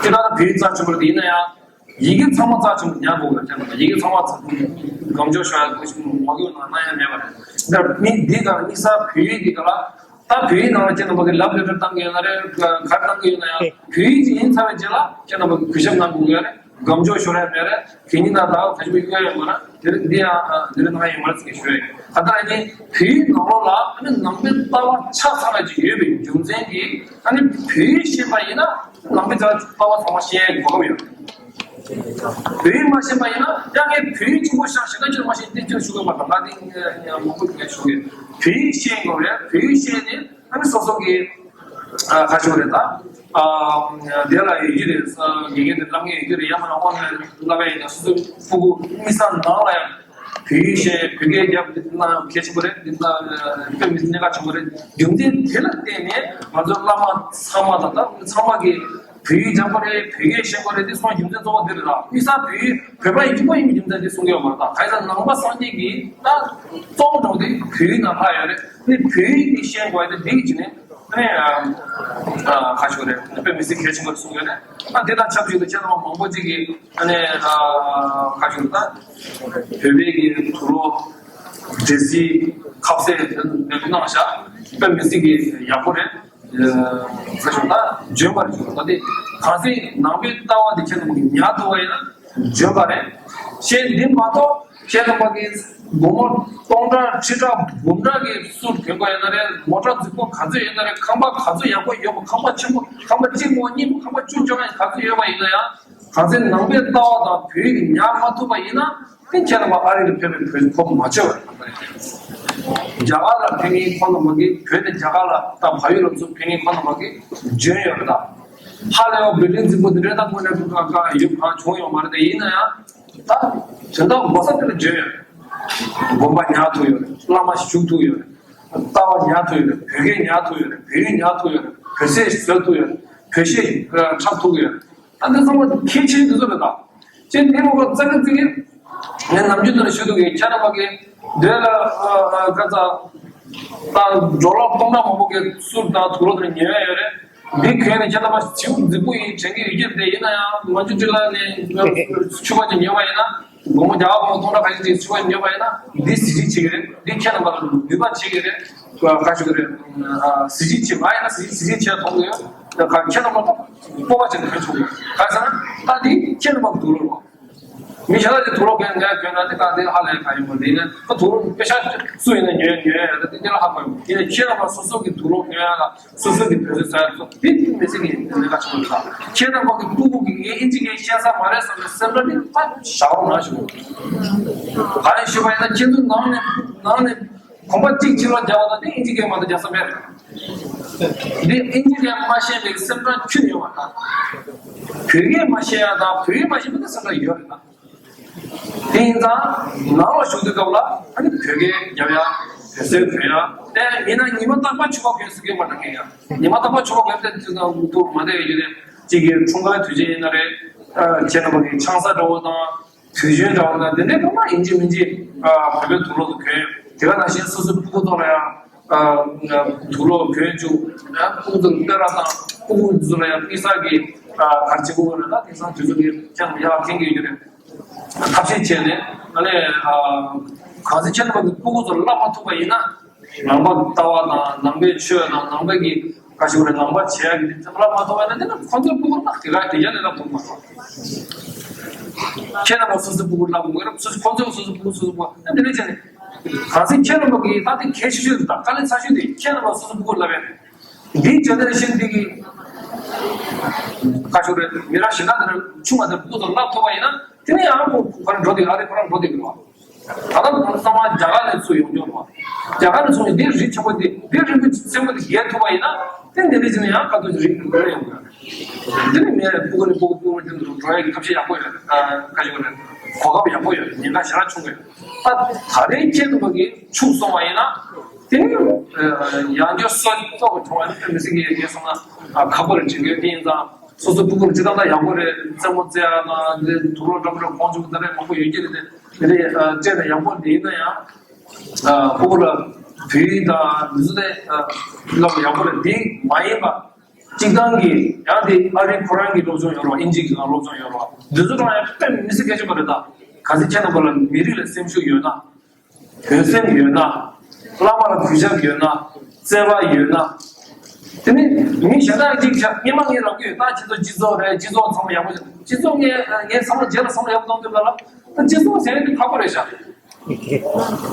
དེ་ལྟར་བོད་ཡིག་རྩ་ཆེན་པོ་རེད། ཡིན་ན་ཡང་། ཡི་གེ་ཚང་མ་རྩ་ཆེན་པོ་ཉར་དགོས་པ་དེ་ཡི་གེ་ཚང་མ་ཚང་མ་སྒམ་ཆོག་ཤོར་ཡག་དགོས་ཤིག་མ་གོ་ན་གནང་ཡག་མེད་པ་རེད། འདིར་མི་འདི་ག་དམིགས་བསལ་བོད་ཡིག་འདི་ག་ལ་ད་བོད་ཡིག་ནང་ལ་ཁྱེད་རྣམ་པ་གི་ལབ་ལེ་ཊར་བཏང་གི་ཡོད་ན་རེད། ག་རེ་བཏང་གི་ཡོད་ན་ཡང་བོད་ཡིག་ཅིག་ཡིན་ཚར་བའི་རྗེས་ལ་ཁྱེད་རྣམ་པ་གི་གུས་ཞབས་གནང་དགོས་ཀྱི་ཡོད་རེད། སྒམ་ཆོག་ཤོར་ཡག་མེད་རེད། གད་སྙིགས་ན་ད་ག་ཞིག་གཡོལ་ཡག་མ་རེད། དེ་རིང་འདི་ཡང་འདི་རིང་གནང་ཡག་ཡོད་མ་རེད་ཟེར་གྱི་ཞུ་ཡག་ཡིན། ད་ལྟ་ཨ་ནི་བོད་ཡིག་ནང་ལོགས་ལ་ཨ་ནི་ནང་པའི་ལྟ་བ་ཆ་ཚང་བ་ཅིག་ཡོད་པའི་རྒྱུ་མཚན་གྱིས་ཨ་ནི་བོད་ཡིག་ཤེས་པ་ཡིན་ན་ནང་པའི་ལྟ་བ་ཚང་མ་ཤེས་ཡག་གོ་སྐབས་ཡོད། བོད་ཡིག་མ་ཤེས་པ་ཡིན་ན་ཡང་ངས་བོད་ཡིག་གཅིག་པོ་ཤེས་ཤེས་ན་ཁྱོད་མ་ཤེས་ཏེ་ཁྱོད་ཞུ་གི་མ་རེད། ང་དེ་ངས་མང་པོ་ངས་ཞུ་གི་བོད་ཡིག་ཤེས་དགོས་རེད། བོད་ཡིག་ཤེས་ནས་ཨ་ནི་སོ་སོ་གི་ཨ་ཁ་ཤོ་རེད་ད། ཨ་དེ་ལ་ཡོད་རྒྱུ་རེད། ས་དགེ་རྒན་དེ་བསླབ་མཁན་ཡོད་རྒྱུ་རེད། ཡང་མིན་ན་ཨོན་ལན་བསླབ་ཡག་ཡིན་ན་སོ་སོའི་ཕྲུ་གུ་དམིགས་བསལ་ནང་ལ་ཡང་བོད་ཡིག་ཤེས་བོད་སྐད་རྒྱབ་འདི་ན་གལ་ཆེན་པོ་རེད། འདི་ན་དཔེ་མི་སྲིད་གནད་འགག་ཆེན་པོ་རེད། རྒྱུ་མཚན་དེ་ལ་བརྟེན་ནས་ང་ཚོ་བླ་མ་ཚང་མ་དང་ད་ཚང་མ་གིས་བོད་ཡིག་སྦྱང་དགོས་རེད། བོད་སྐད་ཤེས་དགོས་རེད། འདི་གསུང་རྒྱུ་མཚན་གཙོ་བོ་འདི་རེད་ལ། དམིགས་བསལ་བོད་ཡིག་བོད་པ་ཡིན་གཅིག་པོ་ཡིན་པའི་རྒྱུ་མཚན་འདི་གསུང་གི་ཡོད་མ་རེད། ད་གང་ཡིན་ཟེར་ན་ནང་པ་སངས་རྒྱས་ཀྱི་ད་གཙོ་བོ་འདྲ་བོ་དེ་བོད་ཡིག་ནང་ལྷག་ཡོད་རེད། ནི་བོད་ཡིག་འདི་ཤེས་དགོས་ཡ་དེ་འདི་གི་བྱས་ནས་ཨ་ནི་ཨ་ཁ་ཤོ་རེད། དཔེ་མི་སྲིད་གལ་ཆེན་པོ་རེད་གསུང་ཡོད་རེད། ཨ་དེ་དང་ཆབས་ཅིག་ཏུ་ཁྱེད་རང་མང་པོ་ཅིག་གིས་ཨ་ནི་ཨ་ཁ་ཤོ་ད་བོད་པའི་གི་དུག་ལོག་འདྲེ་སྲིན་ཁབ་སེ་དེ་ཚོ་གནང་བཞག་དཔེ་མི་སྲིད་གི་ཡག་པོ་རེད། ཨ་ཁ་ཤོ་ད་འཇོན་པ་རེད། ཁྱོད་ད་དེ་གང་ཟེར་ནང་པའི་ལྟ་བ་དེ་ཁྱེད་རང་གིས་ཉར་ཐུབ་པ་ཡིན་ན། འཇོན་པ་རེད། ཞེས་འདི་མ་གཏོགས་ཁྱེད་རྣམ་པ་གིས་སྒོར་མོ་སྟོང་ཕྲག་ཁྲི་ཕྲག་འབུམ་ཕྲག་གི་སུར་གྱོན་པ་ཡིན་ན་རེད། མོ་ཊ་རྫིག་པོ་ག་ཚོད་ཡོད་ན་རེད། ཁང་པ་ག་ཚོད་ཡག་པོ་ཡོད་པ། ཁང་པ་ཆེན་པོ་ཁང་པ་གཅིག་མོ་གཉིས་མོ་ཁང་པ་བཅུ་བཅོ་ལྔ་ག་ཚོད་ཡོད་པ་ཡིན་ན་ཡང་གང་ཚེ་ནང་པའི་ལྟ་བ་དང་བོད་ཡིག་ཉར་མ་ཐུབ་པ་ཡིན་ན་དེ་ཁྱེད་རྣམ་པ་ཨ་རི་ལ་ཕེབས་པའི་བོད་ཁོམ་མ་ཆོད་པ་རེད། རྒྱ་གར་ལ་ཕེབས་མཁན་ཁོ་རྣམ་པ་གིས་བོད་དང་རྒྱ་གར་ལ་དང་བལ་ཡུལ་ལ་ཚུར་ཕེབས་མཁན་ཁོ་རྣམ་པ་གིས་འཇོན་ཡོད་རེད་ད། ཧ་ལས་པ་བི་ལིང་རྫིག་པོ་འདི་འདྲའི་ད་དངོས་གནས་ཀ་ཀ་ཡོད་གང་བྱུང་ཡོད་མ་རེད། དེ་ཡིན་ན་ཡང་ད་དོན་དག་མགོ་ས་དེ་ལ་འཇོན་ཡོད་རེད། དགོན་པ་ཉར་ཐུབ་ཡོད་རེད། བླ་མ་ཞིག་བཞུགས་ཐུབ་ཡོད་རེད། ལྟ་བ་ཉར་ཐུབ་ཡོད་རེད། བོད་སྐད་ཉར་ཐུབ་ཡོད་རེད། བོད་ཡིག་ཉར་ཐུབ་ཡོད་རེད། བོད་ཟས་ཞིག་བཟོ་ཐུབ་ཡོད་རེད། བོད་གཞས་ཤིག་འཁྲབ་ཐུབ་ཡོད་རེད། ད་འདི་ཚང་མ་གལ་ཆེན་འདི་ཚོ་རེད་ད། ཅེས་དེ་མོ་ག་ཙག་གི་ཙིག་གི། ངས་ནམ་རྒྱུན་དུ་ཞུ་འདུག་གི་ཁྱེད་རྣམ་པ་གི་འདོད་ལ་ཨ་ཨ་ཀ་ཙ། ད་འགྲོ་ལོག་སྟོང་ཕྲག་མང་པོ་གི་གསུར་དང་དུག་ལོག་དེ་ཉོས་ཡོད་རེད། འདི་གོན་ནས་ཁྱེད་རྣམ་པ་བྱིའུ་རྫིག་པོ་ཡིན་དྲན་གི་ཡོད་ཀྱི་རེད། ཡིན་ན་ཡང་མ་འཇུ་ཅི་ལ་ནས་ཕྱུ་པ་ཅིག་ཉོས་པ་ཡིན་ན། སྒོར་མོ་བརྒྱ་པ་སྟོང་ཕྲག་ཁ་ཤས་ཅིག་ཕྱུ་པ་ཉོས་པ་ཡིན་ན་འདི་གཟི་བརྗིད་ཆེ་གི་རེད། འདི་ཁྱེད་རྣམ་པ་ལ་ནུས་པ་ཆེ་གི་རེད། ཁ་ཤས་ཀྱི་རེད། གཟི་བརྗིད་ཆེ། ང་ཡིན་ན་གཟི་བརྗིད་ཆེ་མཐོང་གི་ཡོད། ཁྱེད་རྣམ་པ་ལ་སྤོབས་པ་ཅིག་ཐོན་ཆོག་གི་ཡོད། ག་ཟེར་ན་ད་འདི་ཁྱེད་རྣམ་པ་གི་དུག་ལོག་རེད། མི་གཞན་ལ་ཅིག་དུག་ལོག་གོན་ངས་གོན་ན་དེ་ག་དེ་ཧ་ལས་ག་ཡིན་པ། འདི་ནི་ཁོ་དུག་ལོག་པེ་ཤ་སུ་ཡིན་ན་ཉོས་ཉོས་ཡ་ད་དེ་འདི་ལ་ཧ་གོ་ཡོང་། དེ་ནས་ཁྱེད་རྣམ་པ་སོ་སོ་གི་དུག་ལོག་གོན་ཡ་ལ་སོ་སོ་གི་བོད་ཟས་ཟ་ཡ་ཚོ་དེ་དེ་མི་ཚེ་གི་ལས་ཀ་ཆེན་པོ་རེད་ད། ཁྱེད་རྣམ་པ་གི་སྤུ་གུ་གི་ངས་ཨིན་ཇི་སྐད་ཤེས་ས་མ་རེད་བསམ་པའི་སེམས་ཁྲལ་དེ་ད་བཞག་རོགས་གནང་ཞུ། ག་རེ་ཞུས་པ་ཡིན་ན་ཁྱེད་ཚོའི་ནང་ནས་ནང་ནས་གོམ་པ་གཅིག་ཕྱིར་ལོག་རྒྱག་པ་དང་དེ་ཨིན་ཇི་སྐད་མ་གཏོགས་རྒྱག་ས་མེད་རེད། འདི་ཨིན་ཇི་སྐད་མ་ཤེས་པའི་སེམས་ཁྲལ་ཁྱོན་ནས་ཡོད་མ་རེད། བོད་སྐད་མ་ཤེས་ཡ་དང་བོད་ཡིག་མ་ཤེས་པ་དེ་སེམས་ཁྲལ་ཡོད་རེད་ད། དེ་ཡིན་ཙང་ནང་ལ་བཞུགས་དུས་སྐབས་ལ་ཨ་ནི་བོད་སྐད་རྒྱབ་ཡ། བོད་སྲོལ་གོན་ཡ། དེ་ཡིན་ན་ཉི་མ་རྟག་པར་ཕྱུ་པ་གོན་སྲིད་ཀྱི་མ་གཏོགས་མཁན་ཡ། ཉི་མ་རྟག་པར་ཕྱུ་པ་གོན་ཏེ་དུས་ཙམ་དུ་མ་བསྡད་ཡོད་རེད། གཅིག་གི་འཁྲུངས་སྐར་དུས་ཆེན་ཡིན་ན་རེད། ཁྱེད་རྣམ་པ་གི་ཆང་ས་འདྲ་བོ་དང་། དུས་ཆེན་འདྲ་བོ་དང་དེ་འདྲའི་ཐོག་མ་ཡིན་གཅིག་མིན་གཅིག་བོད་པའི་དུག་ལོག་ཏུ་གོན། དེ་ག་ནང་བཞིན་སོ་སོའི་སྤུ་གུ་ཚོ་ལ་ཡང་དུག་ལོག་གོན་བཅུག་སྤུ་གུ་ཚོ་ལ་སྟོད་ར་དང་སྤུ་གུ་ཚོ་ལ་ཡང་དཔེ་གསར་གྱི་གར་བྱེད་དགོས་ན་ད་དེང་སང་དུས་ཚོད་ཀྱི་ཁྱེད་ཡག་མཁན་གྱི་ཡོད་རེད། ཐབས་ཤེས་བྱས་ནས་ཨ་ནི་གང་ཚེ་ཁྱེད་རྣམ་པ་གི་སྤུ་གུ་ཚོ་ལ་བསླབ་མ་ཐུབ་པ་ཡིན་ན། ནང་པ་ལྟ་བ་དང་ནང་པའི་ཆོས་དང་ནང་པའི་གི་ག་ཞིག་རེད། ནང་པ་བྱེད་ཡག་གི་དེ་ཚང་མ་མ་གཏོགས་པ་ན་དེ་ནི་ཁོ་ཚོའི་སྤུ་གུར་ན་དེ་ག་དེ་ཡ་ནས་ལབ་ཐུབ་མ་སོང་། ཁྱེད་རྣམ་པ་སོ་སོའི་སྤུ་གུར་ལབ་དགོས་རབས་སོ་སོ་ཁོ་ཚོས་སོ་སོའི་སྤུ་གུ་སོ་སོ་སྤུ་གུ་ཨ་འདི་འདྲ་བྱས་ནས་གང་ཚེ་ཁྱེད་རྣམ་པ་གི་ད་དེ་གལ་ཆེ་ཤོས་དང་དཀའ་ལས་ཚ་ཤོས་དེ་ཁྱེད་རྣམ་པ་སོ་སོའི་སྤུ་གུར་ལབ་ཡ་འདི་བྱས་ནས་ཤེས་འདི་གི་ག་ཞིག་རེད། མི་རབས་གཞན་དག་དེ་ཆུང་བ་དེ་སྤུ་གུ་ཚོར་ལབ་ཐུབ་པ་ཡིན་ན། དེ་ནས་ཡང་ཁོ་ཁོ་རང་འགྲོ་དེ་ཨ་རི་ཁོ་རང་འགྲོ་དེ་གི་རེད་བ། ད་ལྟ་ཁོ་རང་ཚང་མ་རྒྱ་གར་ནས་ཚུར་ཡོང་རྒྱུ་རེད་བ། རྒྱ་གར་ནས་ཚུར་ཡོང་དེ་རི་ཆེན་པོ་དེ་དེ་རིན་པོ་ཆེན་པོ་དེ་རྒྱལ་ཐུབ་པ་ཡིན་ན་དེ་འདི་འདྲ་བྱས་ན་ཡང་ག་ཚོད་ཅིག་རིག་རིག་ཡོང་གི་རེད། དེ་ནས་ངས་སྤུ་གུ་ནས་སྤུ་གུ་སྤུ་གུ་དེ་འདྲ་འགྲོ་ཡ་གི་ཐབས་ཤེས་ཡག་པོ་ཡོད་རེད། ཁ་ཤས་རེད། གོ་སྐབས་ཡག་པོ་ཡོད་རེད། ཉེན་ཁ་ཞེ་དྲག་ཆུང་གི་རེད། ད་ད་རེས་ཁྱེད་ཚོ་གི་ཆུང་སོང་བ་ཡིན་ན་དེ་ནས་ཡང་བསྐྱར་གསོ་གཏོང་གི་ཐོག་ནས་དཔེ་མི་སྲིད་ཀྱི་ངས་སོང་ན་ཁག་པོ་རེད་དྲན་གི་ཡོད། དེ་ཡིན་ཙང་། སོ་སོའི་སྤུ་གུར་ཅི་ལྟར་ད་ཡག་པོ་རེད། རྩེད་མོ་རྩེ་ཡ་དང་འདི་དུག་ལོག་འདྲ་མི་འདྲ་གོན་བཅུག་ད་རེས་མང་པོ་ཡོད་ཀྱི་རེད། དེ་འདྲའི་སྤྲད་ན་ཡག་པོ་འདི་ཡིན་ན་ཡང་སྤུ་གུ་ལ་བོད་ཡིག་དང་འདི་ཚོ་དེ་བསླབ་ན་ཡག་པོ་རེད། འདི་མ་ཡིན་པ་སྤྱིར་བཏང་གི་ཡང་དེ་ཨ་རི་ཁོ་རང་གི་སློབ་སྦྱོང་ཡོད་རེད་བ། ཨིན་ཇི་གི་སྒང་སློབ་སྦྱོང་ཡོད་རེད་བ། འདི་ཚོ་དང་ཡང་དཔེ་མི་སྲིད་གལ་ཆེན་པོ་རེད། ད་ག་ཚོད་ཁྱེད་རྣམ་པ་ལ་མི་རིགས་ལ་སེམས་ཤུགས་ཡོད་ན། བོད་སེམས་ཡོད་ན། བླ་མ་ལ་གུས་ཞབས་ཡོད་ན། བརྩེ་བ་ཡོད་ན། དེ་ནི་མི་གཞན་དག་ཅིག་བྱ་སྔས་མ་ངས་ལབ་ཀྱི་ཡོད། ད་སྤྱི་ཚོགས་སྤྱི་ཚོགས་རེད། སྤྱི་ཚོགས་ཚང་མ་ཡག་པོ་བྱེད། སྤྱི་ཚོགས་ངས་ངས་བསམ་བློ་རྗེས་ལ་བསམ་བློ་ཡག་པོ་གཏོང་དུས་ལ་ལ་ད་སྤྱི་ཚོགས་ཟེར་ཡ་དེ་ཁག་པོ་རེད་ཤག་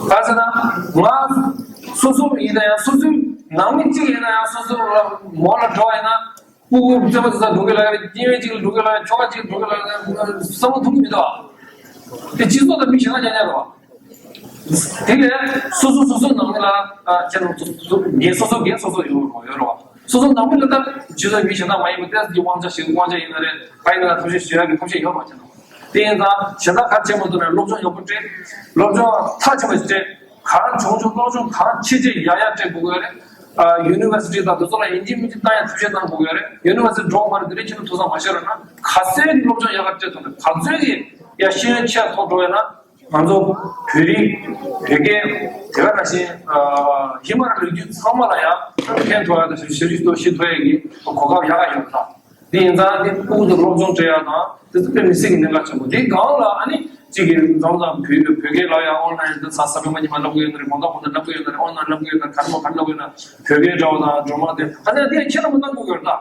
ག་ཟེར་ན་ང་སོ་སོ་ཡིན་ན་ཡང་སོ་སོའི་ནང་མི་གཅིག་ཡིན་ན་ཡང་སོ་སོ་ལ་མོ་ལ་འགྲོ་བ་ཡིན་ན། སྤུ་གུ་བཙས་པ་ཙི་ཙ་འགྲོ་གི་ལ་ཡ་རེད། སྐྱེ་བོ་གཅིག་ལ་འགྲོ་གི་ལ་ཡ། ཁྱོ་ག་གཅིག་འགྲོ་གི་ལ་ཡ། བསམ་བློ་ཐུབ་ཀྱི་མི་འདུག་ཨ། དེ་སྤྱི་ཚོགས་དང་མི་གཞན་དག་ཉག་ཉག་རེད་བ། དེ་ལས་སོ་སོ་སོ་སོའི་ནང་ལ་ཨ་ཁྱེད་རང་སོ་སོ་འགན་སོ་སོ་འགན་སོ་སོ་ཡོད་རེད་བ། ཡོད་རེད་བ། སོ་སོའི་ནང་མི་ལ་ད་སྤྱི་ཚོགས་མི་གཞན་དག་མ་ཡིན་པ་ཏོག་ཙམ་གྱི་དབང་ཆ་ཞིག་དབང་ཆ་ཡིན་ན་རེད། ག་ཡིན་ན་ཐབས་ཤེས་ཞུ་ཡག་གི་ཐབས་ཤེས་ཡོད་རེད་བ། ཁྱེད་རང་དེ་ཡིན་ཙང་གཞན་དག་ག་ཆེན་པོ་འདུག་ན་སློབ་སྦྱོང་ཡག་པོ་སྤྲད། སློབ་སྦྱོང་མཐའ་ཆེན་པོ་ཞིག་སྤྲད། གང་བྱུང་བྱུང་སློབ་སྦྱོང་གང་ཆེ་ཆེ་ཡག་ཡག་སྤྲད་དགོས་ཀྱི་ཡོད་རེད། ཨ་ཡུ་ནི་ཝར་སི་ཊི་དང་དེ་ཚོ་ལ་ཡིན་གཅིག་མིན་གཅིག་བཏང་ཡ་ཐུགས་ཞེ་གནང་དགོས་ཀྱི་ཡོད་རེད། ཡུ་ནི་ཝར་སི་ཊི་འགྲོ་བ་རེད། དེ་འདྲའི་ཁྱེད་ཚོ་ཐུགས་བསམ་མ་བཞེས་རོགས་གནང་། ག་ཚོད་ཀྱི་སློབ་སྦྱོང་ཡག་ག་སྤྲད་ཐུབ་ན་ག་ཚོད་ཀྱི་ཡ་ཤེས་ཡོན་ཆེ་ཐོག་འགྲོ་བས་ན་ང་ཚོ་བོད་རིགས་བོད་སྐད་དེ་ག་ནང་བཞིན་ཨ་ཧི་མ་ལ་ཡའི་རི་རྒྱུད་ཚང་མ་ལ་ཡང་ཕན་ཐོགས་ཡ་དང་ཞབས་ཞུ་ཞུ་ཐུབ་ཡ་གི་གོ་སྐབས་ཡག་ག་ཡོད་ད། དེ་ཡིན་ཙང་དེ་ཕྲུ་གུ་ཚོ་སློབ་སྦྱོང་སྤྲད་ཡག་དང་དེ་ཚོ་དཔེ་མི་སྲིད་ཀྱི་གནད་འགག་ཆེན་པོ། དེའི་སྒང་ལ་ཨ་ནི་གཅིག་གིས་མཚམས་མཚམས་བོད་བོད་སྐད་ལབ་ཡག་ཨོན་ལན་དུ་ས་ས་པའི་མ་ཉི་མ་ལབ་གི་ཡོད་ན་རེད། དགོང་དག་དགོང་དག་ལབ་གི་ཡོད་ན་རེད། ཨོན་ལན་ལབ་གི་ཡོད་ན་ག་རེ་མོ་ག་རེ་ལབ་གི་ཡོད་ན་བོད་སྐད་འདྲ་བོ་དང་སྒྲོལ་མ་དེ་ག་ནས་དེ་ཁྱེད་རང་མི་གནང་དགོས་ཀྱི་ཡོད་ད།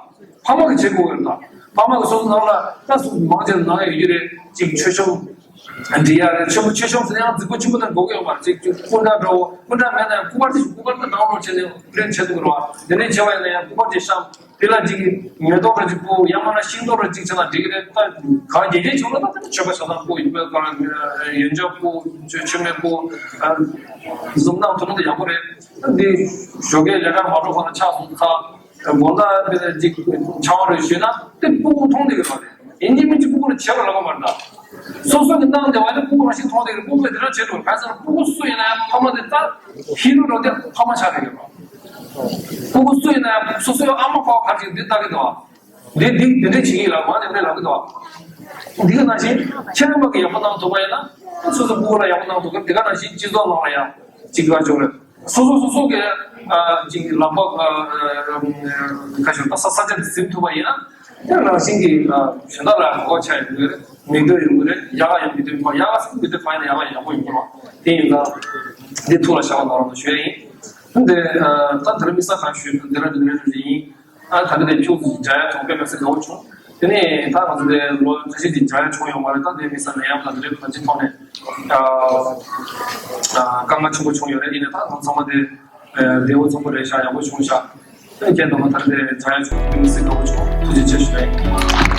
ཕ་མ་གིས་བྱེད་དགོས་ཀྱི་ཡོད་ད། ཕ་མ་གིས་སོ་སོ་ནང་ལ་ད་སུ་མང་ཆེ་ནང་ཡོད་ཀྱི་རེད། གཅིག་མཆོད་གཤོམ་འབྲི་ཡག་རེད། ཆེན་པོ་མཆོད་གཤོམ་ཟེར་ན་ཡང་རྫིག་པོ་ཆེན་པོ་དེ་དགོས་ཀྱི་ཡོད་མ་རེད། གཅིག་སྐུ་འདྲ་འདྲ་བོ་སྐུ་འདྲ་མེད་ན་ཡང་སྐུ་པར་དེ་སྐུ་པར་དེ་ཌའོན་ལོཌ་བྱས་ནས་པི་རིན་ཊི་བྱེད་ཐུབ་ཀྱི་རེད་བ། དེ་འདྲས་བྱས་པ་ཡིན་ན་ཡང་སྐུ་པར་དེ་བཤམས། དེ་ལ་ཅིག་མེ་ཏོག་ར་ཅིག་སྤོ། ཡང་མིན་ན་ཤིང་ཏོག་ར་ཅིག་བྱས་ན་འགྲིག་གི་རེད། ད་གང་དགེ་རྒན་བྱུང་ན་ད་དེ་ནི་མཆོད་པ་ཞག་དང་སྤོ་ཡིན་པས་གང་ཡོན་ཆབ་སྤོ། མཆོད་མེ་སྤོ། འཛུམ་མདངས་ཐོན་ན་ད་ཡག་པོ་རེད། ད་འདི་ཞོགས་ཀས་ལས་ཀར་མ་འགྲོ་གོང་ལ་ཕྱག་གསུམ་འཚལ། དགོང་དག་དེ་ཅིག་ཕྱག་དབང་རེ་ཞུས་ན་དེ་སྤུ་གུ་མཐོང་བསྡད་ཀྱི་རེད། ཡིན་གཅིག་མིན་གཅིག་སྤུ་གུ་ལ་བྱེད་པ་ལབ་ཀྱི་མ་རེད་ད། སོ་སོ་གི་གནང་བསྡད་པ་ནི་སྤུ་གུ་རང་བཞིན་མཐོང་བསྡད་ཀྱི་རེད། སྤུ་གུས་དེ་འདྲ་བྱེད་འགྲོ། གང་ཟེར་ན་སྤུ་གུ་སུ་ཡིན་ན་ཡང་ཕ་མ་དེ་ལྟར་ཧི་རུ་རོ་དེ་ཕ་མ་ཆགས་བསྡད་ཀྱི་རེད། སྤུ་གུ་སུ་ཡིན་ན་ཡང་སོ་སོའི་ཨ་མ་ཕ་བ་ག་རེ་བྱེད་འདི་ལྟ་གི་འདུག་འདི་འདི་འདི་འདྲས་བྱེད་ཀྱི་ཡིན་ལབ་མ་དེ་འདྲས་ལབ་གི་འདུག་འདི་ག་ནང་བཞིན་ཁྱེད་རྣམ་པ་གིས་ཡག་པོ་གནང་ཐུབ་པ་ཡིན་ན་སོ་སོ་སྤུ་གུ་ལ་ཡག་པོ་གནང་ཐུབ་གི། དེ་ག་ནང་བཞིན་སྤྱི་ཚོགས་ནང་ལ་ཡང་གཅིག་ག་འཇོག་རེད། སོ་སོ་སོ་སོ་གི་ཨ་ཅིག་ལག་པ་ཨ་ཁ་ཤོར་ད་ས་ས་ཆ་དེ་ཟིན་ཐུབ་པ་ཡིན་ན་དེ་རང་བཞིན་གྱིས་ཨ་གཞན་དག་ལ་གོ་ཆ་ཡོང་གི་རེད། མིག་ལྟོས་ཡོང་གི་རེད། ཡག་ག་ཡང་མིག་ལྟོས་ཡོང་གི་རེད། ཡག་ག་ཟིན་མིག་ལྟོས་གང་ཡིན་ན་ཡག་ག་ཡག་པོ་ཡོང་གི་རེད། དེ་ཡིན་ཙང་འདི་ཐུགས་ལ་བཞག་པ་གནང་རོགས་ཞུ་ཡ་ཡིན། འདི་ཨ་ད་དེ་རིང་དམིགས་བསལ་གང་ཞུས་འདི་ར་འདི་རེད་ཡིན། ཨ་ད་ནི་དེ་ཁྱོད་ཀྱིས་མཇལ་ཡ་བྱུང་། དཔེ་མི་སྲིད་དགའ་བོ་བྱུང་། དེ་ནས་ད་ང་ཚོ་དེ་ལོ་ཁ་ཤས་ཀྱིས་མཇལ་ཡ་བྱུང་ཡོད་མ་རེད། ད་དེ་དམིགས་བསལ་ནད་ཡམས་དང་དེ་འདྲའི་གང་ཅིའི་ཐོག་ནས་ཨ་ཨ་དཀའ་ངལ་ཆེན་པོ་བྱུང་ཡོད་རེད། ཡིན་ནའི་ད་ང་ཚང་མ་དེ་ཨ་བདེ་བོ་ཚོགས་པོ་རེད་ཤག་ཡག་པོ་བྱུང་ཤག་དེ་རྐྱེན་དུ་མ་ད་དེ་མཇལ་ཡ་བྱུང་། དེ་དམིགས་བསལ་དགའ་བོ་བྱུང་། ཐུགས་རྗེ་ཆེ་ཞུ་ཡ་ཡིན།